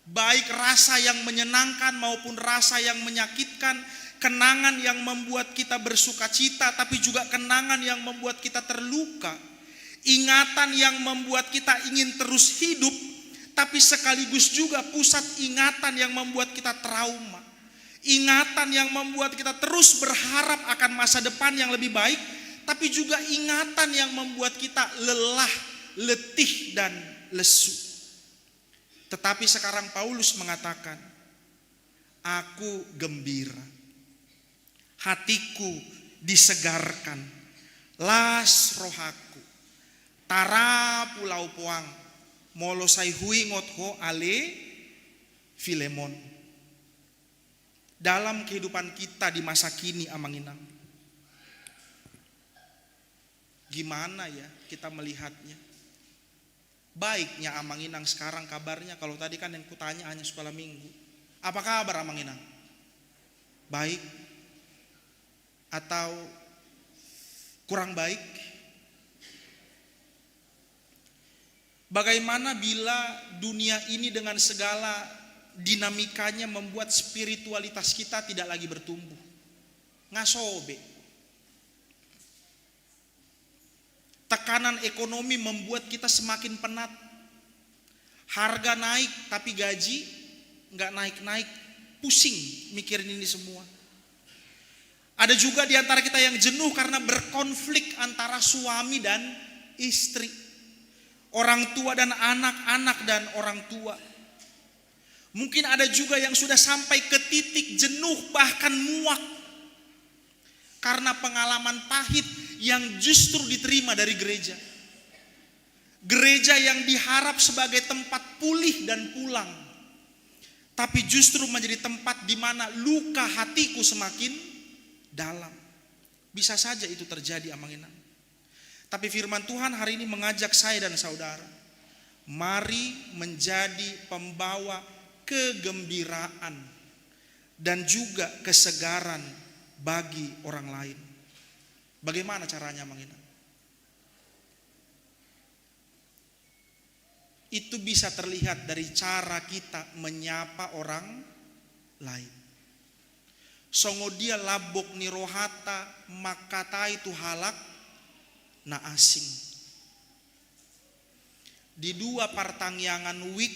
Baik rasa yang menyenangkan maupun rasa yang menyakitkan, kenangan yang membuat kita bersukacita, tapi juga kenangan yang membuat kita terluka. Ingatan yang membuat kita ingin terus hidup, tapi sekaligus juga pusat ingatan yang membuat kita trauma. Ingatan yang membuat kita terus berharap akan masa depan yang lebih baik, tapi juga ingatan yang membuat kita lelah, letih, dan lesu. Tetapi sekarang Paulus mengatakan, "Aku gembira. Hatiku disegarkan. Las rohangku. Tarapul ahu poang, molo sai huingot ho, ale Filemon." Dalam kehidupan kita di masa kini, Amang Inang, gimana ya kita melihatnya? Baiknya Amang Inang sekarang kabarnya? Kalau tadi kan yang kutanya hanya sekolah minggu. Apa kabar, Amang Inang? Baik. atau kurang baik? Bagaimana bila dunia ini dengan segala dinamikanya membuat spiritualitas kita tidak lagi bertumbuh? Nga sobe. Tekanan ekonomi membuat kita semakin penat. Harga naik, tapi gaji nggak naik-naik. Pusing mikirin ini semua. Ada juga di antara kita yang jenuh karena berkonflik antara suami dan istri, orang tua dan anak, anak dan orang tua. Mungkin ada juga yang sudah sampai ke titik jenuh, bahkan muak karena pengalaman pahit yang justru diterima dari gereja. Gereja yang diharap sebagai tempat pulih dan pulang, tapi justru menjadi tempat di mana luka hatiku semakin dalam. Bisa saja itu terjadi, Amang Inang. Tapi firman Tuhan hari ini mengajak saya dan saudara, mari menjadi pembawa kegembiraan dan juga kesegaran bagi orang lain. Bagaimana caranya, Amang Inang? Itu bisa terlihat dari cara kita menyapa orang lain. Songon dia lambok ni rohanta mangkatai tu halak na asing. Di dua partangiangan wijk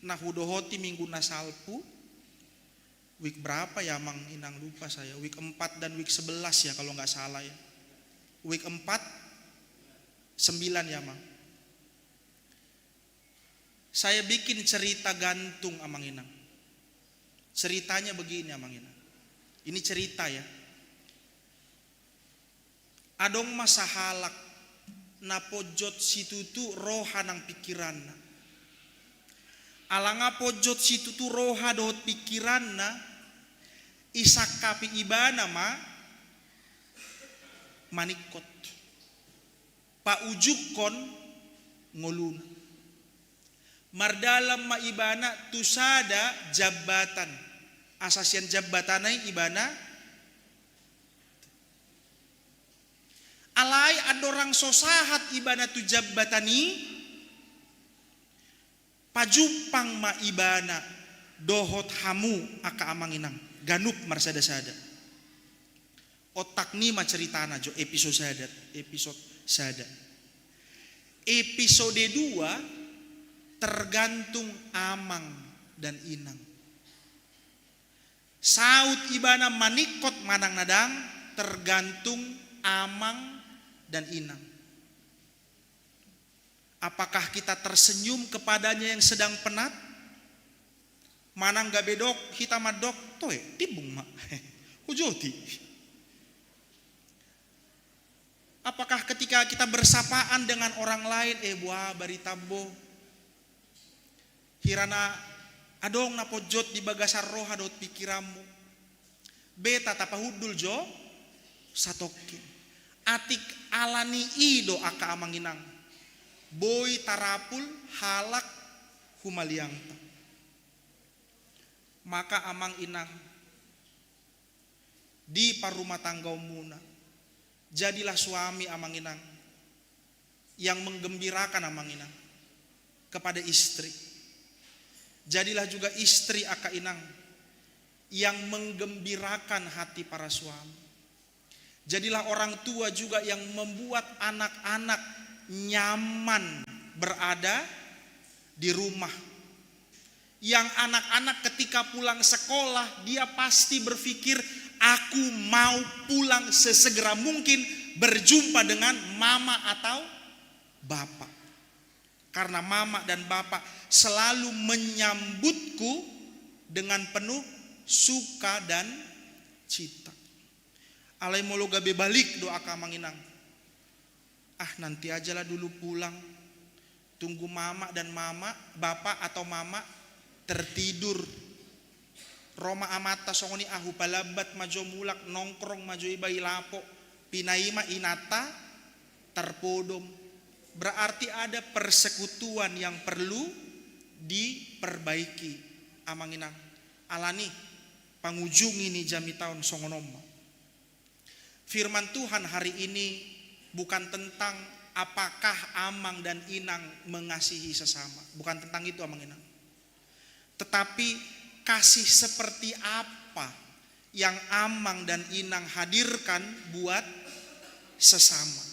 na hudohoti minggu na salpu, wijk berapa ya, Amang Inang, lupa saya, wijk empat dan wijk sebelas ya kalau nggak salah ya. Wijk empat, sembilan ya, Amang. Saya bikin cerita gantung, Amang Inang. Ceritanya begini, Amang Inang. Ini cerita ya. Adong ma sahalak na ponjot situtu roha nang pikiranna. Ala nga ponjot situtu roha dohot pikiranna, isangkapi ibana ma maningkot, paujungkon ngoluna. Mardalan ma ibana tu sada jambatan. Asa sian jambatanna i ibana. Alai andorang so sahat ibana tu jambatan i, pajumpang ma ibana dohot hamu angka Amang Inang ganup marsada-sada. Otak ni ma ceritana jo, episode sada, episode sada. Episode dua, tergantung Amang dan Inang. Saut ibana maningkot manang na ndang, tergantung Amang dan Inang. Apakah kita tersenyum kepadanya yang sedang penat? Manang gabe dok, hita mandok, toe, timbung ma. Hujoti. Apakah ketika kita bersapaan dengan orang lain, eh, boa barita, bo? Hira na adong na ponjot di bagasan roha dohot pikiranmu, beta tapahundul jo satongkin. Atik ala ni i do angka Amang Inang, boi tarapul halak humaliangta. Maka Amang Inang, di parrumatanggaonmuna, jadilah suami, Amang Inang, yang menggembirakan, Amang Inang, kepada istri. Jadilah juga istri, angka Inang, yang menggembirakan hati para suami. Jadilah orang tua juga yang membuat anak-anak nyaman berada di rumah. Yang anak-anak ketika pulang sekolah, dia pasti berpikir, "Aku mau pulang sesegera mungkin berjumpa dengan mama atau bapak." Karena mama dan bapak selalu menyambutku dengan penuh suka dan cita. Alai molo gabe balik do angka Amang Inang, ah, nanti ajalah dulu pulang. Tunggu mama dan mama, bapak atau mama tertidur. Ro ma amanta songon i, ah, hupalambat ma jo mulak, nongkrong ma jo iba i lapo. Pinaima inanta tarpodom. Berarti ada persekutuan yang perlu diperbaiki, Amang Inang. Ala ni pangujungi ni jamita on songon on ma. Firman Tuhan hari ini bukan tentang apakah amang dan inang mengasihi sesama. Bukan tentang itu, amang inang. Tetapi kasih seperti apa yang amang dan inang hadirkan buat sesama.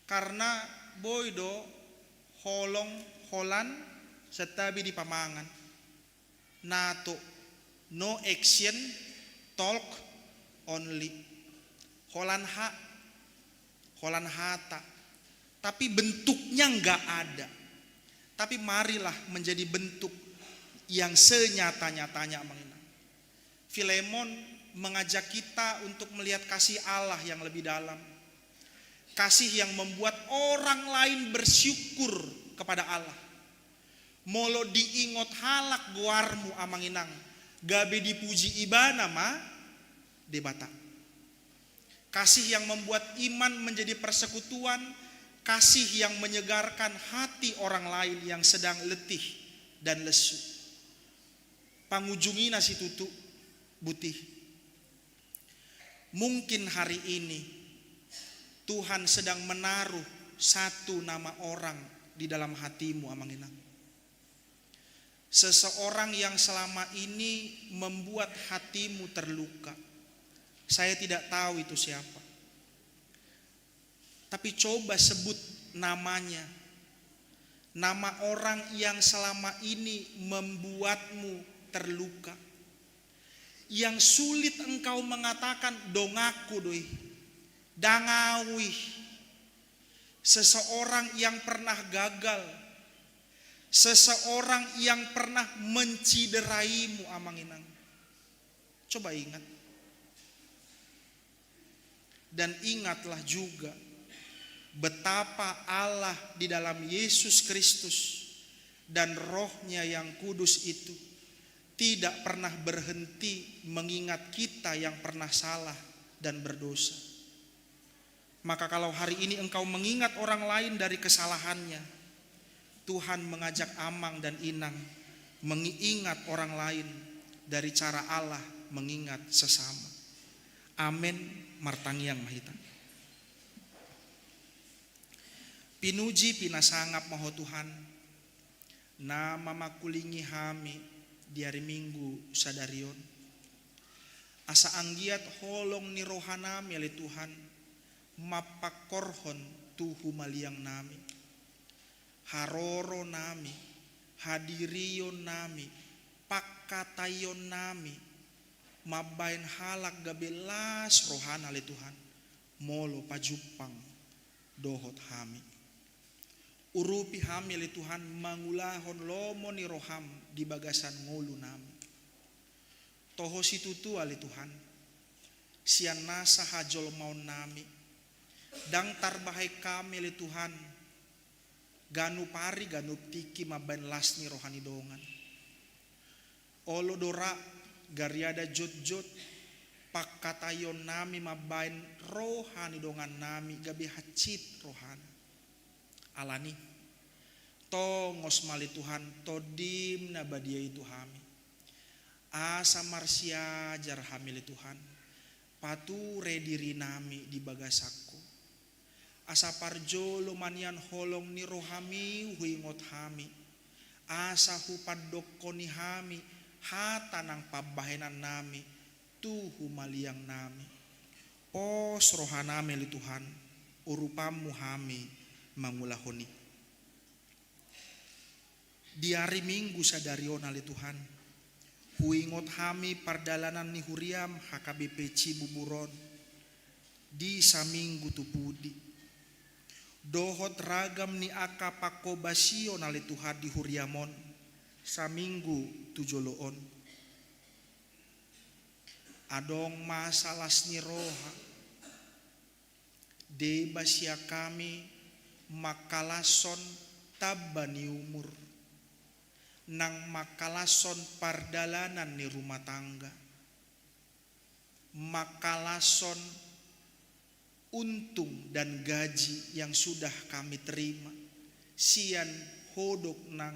Karena boi do holong holan santabi di pamangan. Nato, no action, talk only. Holan ha, holan hata. Tapi bentuknya nggak ada. Tapi marilah menjadi bentuk yang senyata-nyatanya, amang inang. Filemon mengajak kita untuk melihat kasih Allah yang lebih dalam. Kasih yang membuat orang lain bersyukur kepada Allah. Molo diingot halak goarmu, amang inang, gabe dipuji ibana ma Debata. Kasih yang membuat iman menjadi persekutuan, kasih yang menyegarkan hati orang lain yang sedang letih dan lesu. Pangujungina situtu, butih. Mungkin hari ini Tuhan sedang menaruh satu nama orang di dalam hatimu, amang inang. Seseorang yang selama ini membuat hatimu terluka. Saya tidak tahu itu siapa. Tapi coba sebut namanya. Nama orang yang selama ini membuatmu terluka. Yang sulit engkau mengatakan, "Donganku do i, dang au i." Seseorang yang pernah gagal, seseorang yang pernah mencideraimu, amang inang. Coba ingat. Dan ingatlah juga betapa Allah di dalam Yesus Kristus dan Roh-Nya yang kudus itu tidak pernah berhenti mengingat kita yang pernah salah dan berdosa. Maka kalau hari ini engkau mengingat orang lain dari kesalahannya, Tuhan mengajak amang dan inang mengingat orang lain dari cara Allah mengingat sesama. Amen. Martangiang ma hita. Pinuji, pinasangap ma Ho Tuhan, na mamangkulingi hami di ari Minggu sadari on. Asa anggiat holong ni rohanami ale Tuhan, mampangkorhon tu humaliangnami. Haroronami, hadirionnami, pangkataionnami, mambahen halak gabe las rohana ale Tuhan, molo pajumpang dohot hami. Urupi hami ale Tuhan mangulahon lomo ni roham di bagasan ngolunami. Toho situtu ale Tuhan, sian nasa hajolmaonnami, dang tarbahen hami ale Tuhan, ganup ari ganup tingki mambahen las ni roha ni dongan. Olo do ra, gariada jotjot, pangkataionnami mambahen roha ni dongannami gabe hansit rohana. Alani, tongos ma ale Tuhan Tondim na badia i tu hami. Asa marsiajar hami ale Tuhan, pature dirinami di bagasan Ho. Asa parjolo ma nian holong ni rohami huingot hami, asa hupandokkoni hami hata nang pambahenannami tu humaliangnami. Pos rohanami ale Tuhan, urupanmu hami mangulahon i. Di ari Minggu sadari on ale Tuhan, huingot hami pardalanan ni huriam H K B P Cibubur on, di saminggu tu pudi. Dohot ragam ni angka pangkobasion ale Tuhan di huriam on, saminggu tu jolo on. Adong masa las ni roha, deba sian hami mangkalashon tamba ni umur, nang mangkalashon pardalanan ni rumah tangga, mangkalashon untung dan gaji yang sudah kami terima sian hodok nang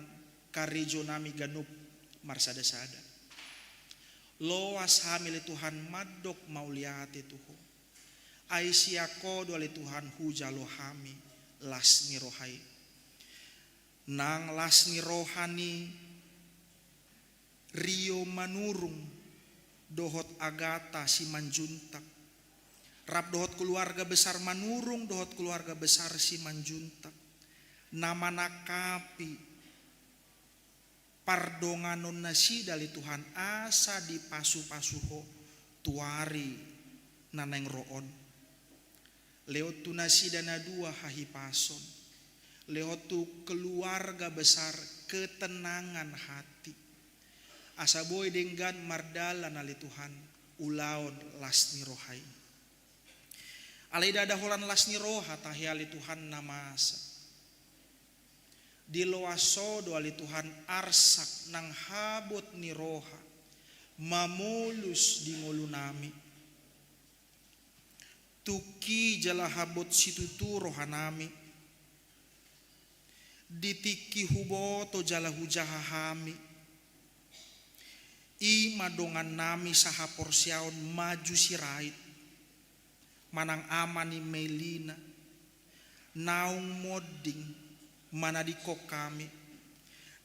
karejonami ganup Marsada-sada. Loas hami ale Tuhan mandok mauliate tu Ho. Ai sian Ho do ale Tuhan hujalo hami las ni roha i. Nang las ni roha ni Rio Manurung dohot Agata Simanjuntak, rap dohot keluarga besar Manurung dohot keluarga besar Simanjuntak, na manangkapi pardonganon nasida ale Tuhan, asa dipasu-pasu Ho tu ari na naeng ro on. Lehon tu nasida na dua hahipason, lehon tu keluarga besar ketenangan hati, asa boi denggan mardalan ale Tuhan ulaon las ni roha i. Alai ndada holan las ni roha tahe ale Tuhan na masa. Diloas Ho do ale Tuhan arsak nang habot ni roha mamolus di ngolunami. Tungki jala habot situtu rohanami. Di tingki huboto jala hujaha hami, i ma dongannami sahaporseaon Maju Sirait manang ama ni Melina, naung monding manadingkon hami,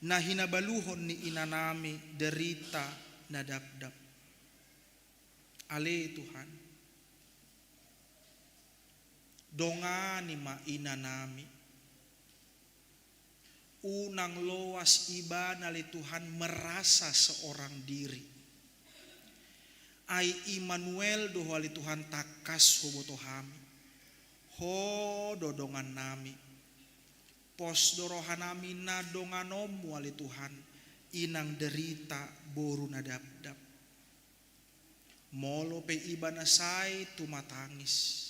na hinabaluhon ni inanami derita na dapdap. Ale Tuhan, dongani ma inanami. Unang loas ibana ale Tuhan merasa seorang diri. Ai Immanuel do Ho ale Tuhan, tangkas huboto hami. Ho do dongannami. Pos do rohanami na donganonmu ale Tuhan, i nang derita boru na dapdap. Molo pe ibana sai tumatangis,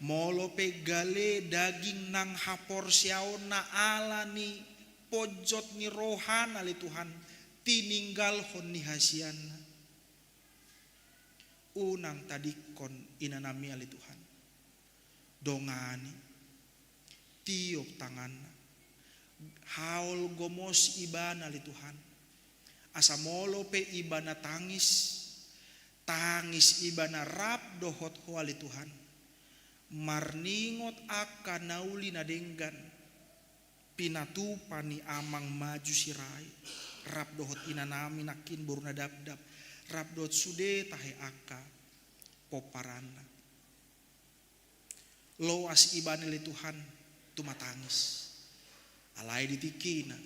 molo pe gale daging nang haporseaonna ala ni ponjot ni rohana ale Tuhan, tininggalhon ni hasianna, unang tadingkon inanami ale Tuhan. Dongani, tiop tanganna, haol gomos ibana ale Tuhan. Asa molo pe ibana tangis, tangis ibana rap dohot Ho ale Tuhan, marningot angka na uli na denggan pinatupa ni Amang Maju Sirait, rap dohot inanami nangkin boru na dapdap, rap dohot sude tahe angka pomparanna. Loas ibana ale Tuhan tumatangis. Alai di tingkina,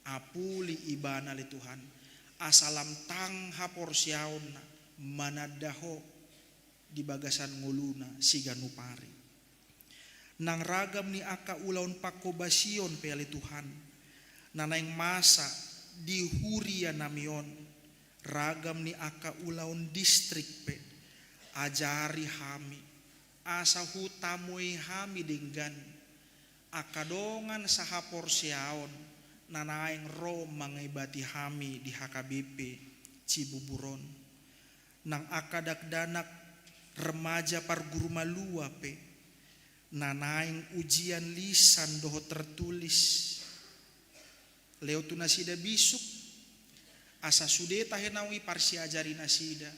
apuli ibana ale Tuhan, asa lam tang haporseaonna mananda Ho di bagasan ngoluna siganup ari. Nang ragam ni angka ulaon pangkobasion pe ale Tuhan, na naeng masa di hurianami on, ragam ni angka ulaon distrik pe, ajari hami, asa hutamoi hami denggan angka dongan sahaporseaon na naeng ro mangaibati hami di H K B P Cibubur on. Nang angka dakdanak remaja parguru malua pe, na naeng ujian lisan dohot tertulis, lehon tu nasida bisuk, asa sude tahe naung iparsiajari nasida,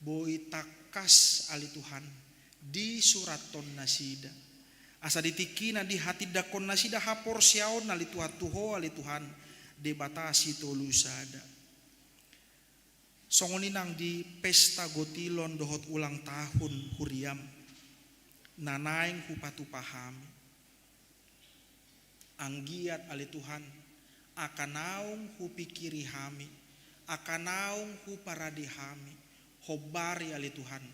boi tangkas ale Tuhan disurathon nasida, asa di tingkina dihatindangkon nasida haporseaonna ale Tuhan tu Ho ale Tuhan, Debata Sitolu Sada. Songon i nang di pesta gotilon dohot ulang tahun huriam, na naeng hupatupa hami. Anggiat ale Tuhan, angka naung hupingkiri hami, angka naung huparade hami, hombari ale Tuhan,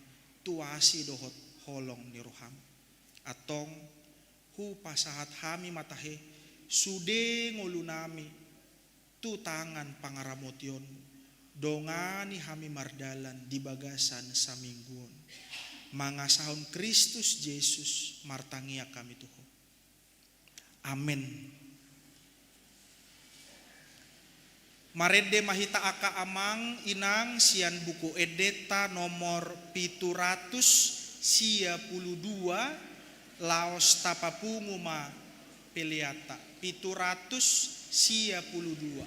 tu asi dohot holong ni roham. Antong, hupasahat hami ma tahe, sude ngolunami, tu tangan pangaramotion, dongani hami mardalan di bagasan saminggu on. Mangasahon Kristus Jesus martangiang hami tu Ho. Amen. Marende ma hita angka amang inang sian Buku Endenta nomor pitu ratus sia pulu dua, laos tapapungu ma peleanta. Pitu ratus sia pulu dua.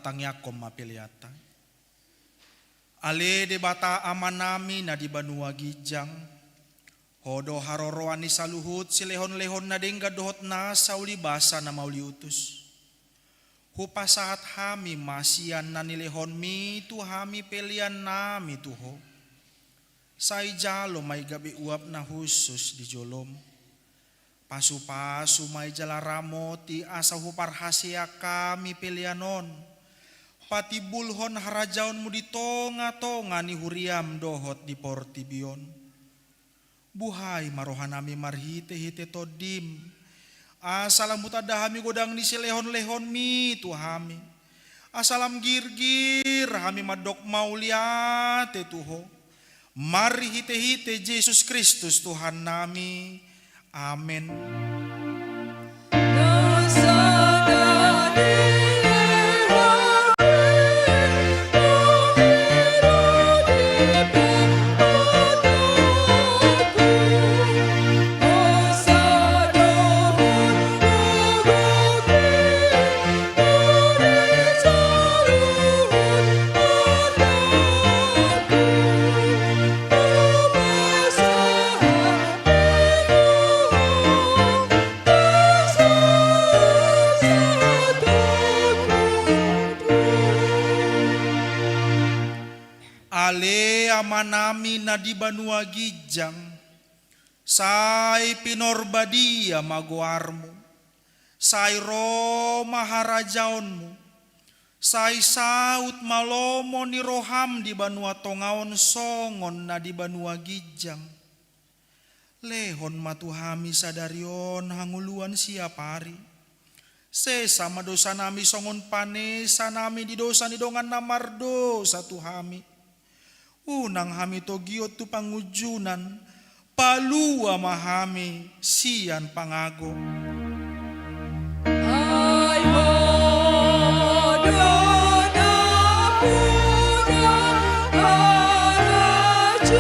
Tangiangkon ma peleanta. Ale Debata Amanami na di banua ginjang, Ho do haroroan ni saluhut silehonlehon na denggan dohot nasa ulibasa na mauliutus. Hupasahat hami ma sian na nilehonMi tu hami peleannami tu Ho. Sai jalo ma i gabe uap na hushus di joloM. Pasupasu ma i jala ramoti asa huparhaseang hami pelean on. Patimbulhon harajaonMu di tongatonga ni huriaM dohot di portibi on. Buhai ma rohanami marhitehite TondiM, asa lam hutanda hami godang ni silehonlehonMi tu hami. Asa lam girgir hami mandok mauliate tu Ho. Marhitehite Jesus Kristus Tuhannami. Amen. Ale Amanami na di banua ginjang, sai pinorbadia ma goarMu, sai ro ma harajaonMu, sai saut ma lomo ni rohaM di banua tonga on songon na di banua ginjang. Lehon ma tu hami sadari on hangoluan siapari. Sesa ma dosanami songon panesanami di dosa ni dongan na mardosa tu hami. Unang hami togihon tu pangunjunan, palua ma hami sian pangago. Ai Ho do nampuna harajaon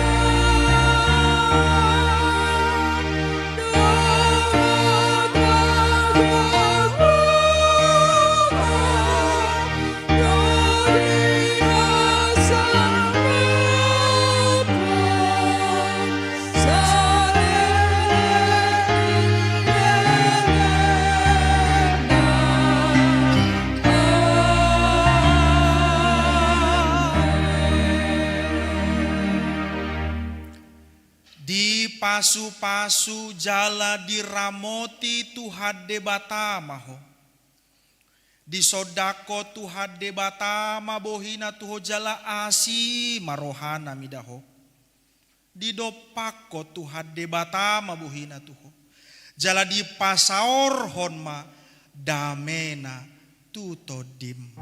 dohot hagogoon. Dipasupasu jala diramoti Tuhan Debata ma ho. Disondangkon Tuhan Debata ma bohina tu ho jala asi ma rohana mida ho. Didompakkon Tuhan Debata ma bohina tu ho. Jala dipasaorhon ma damena tu tondim.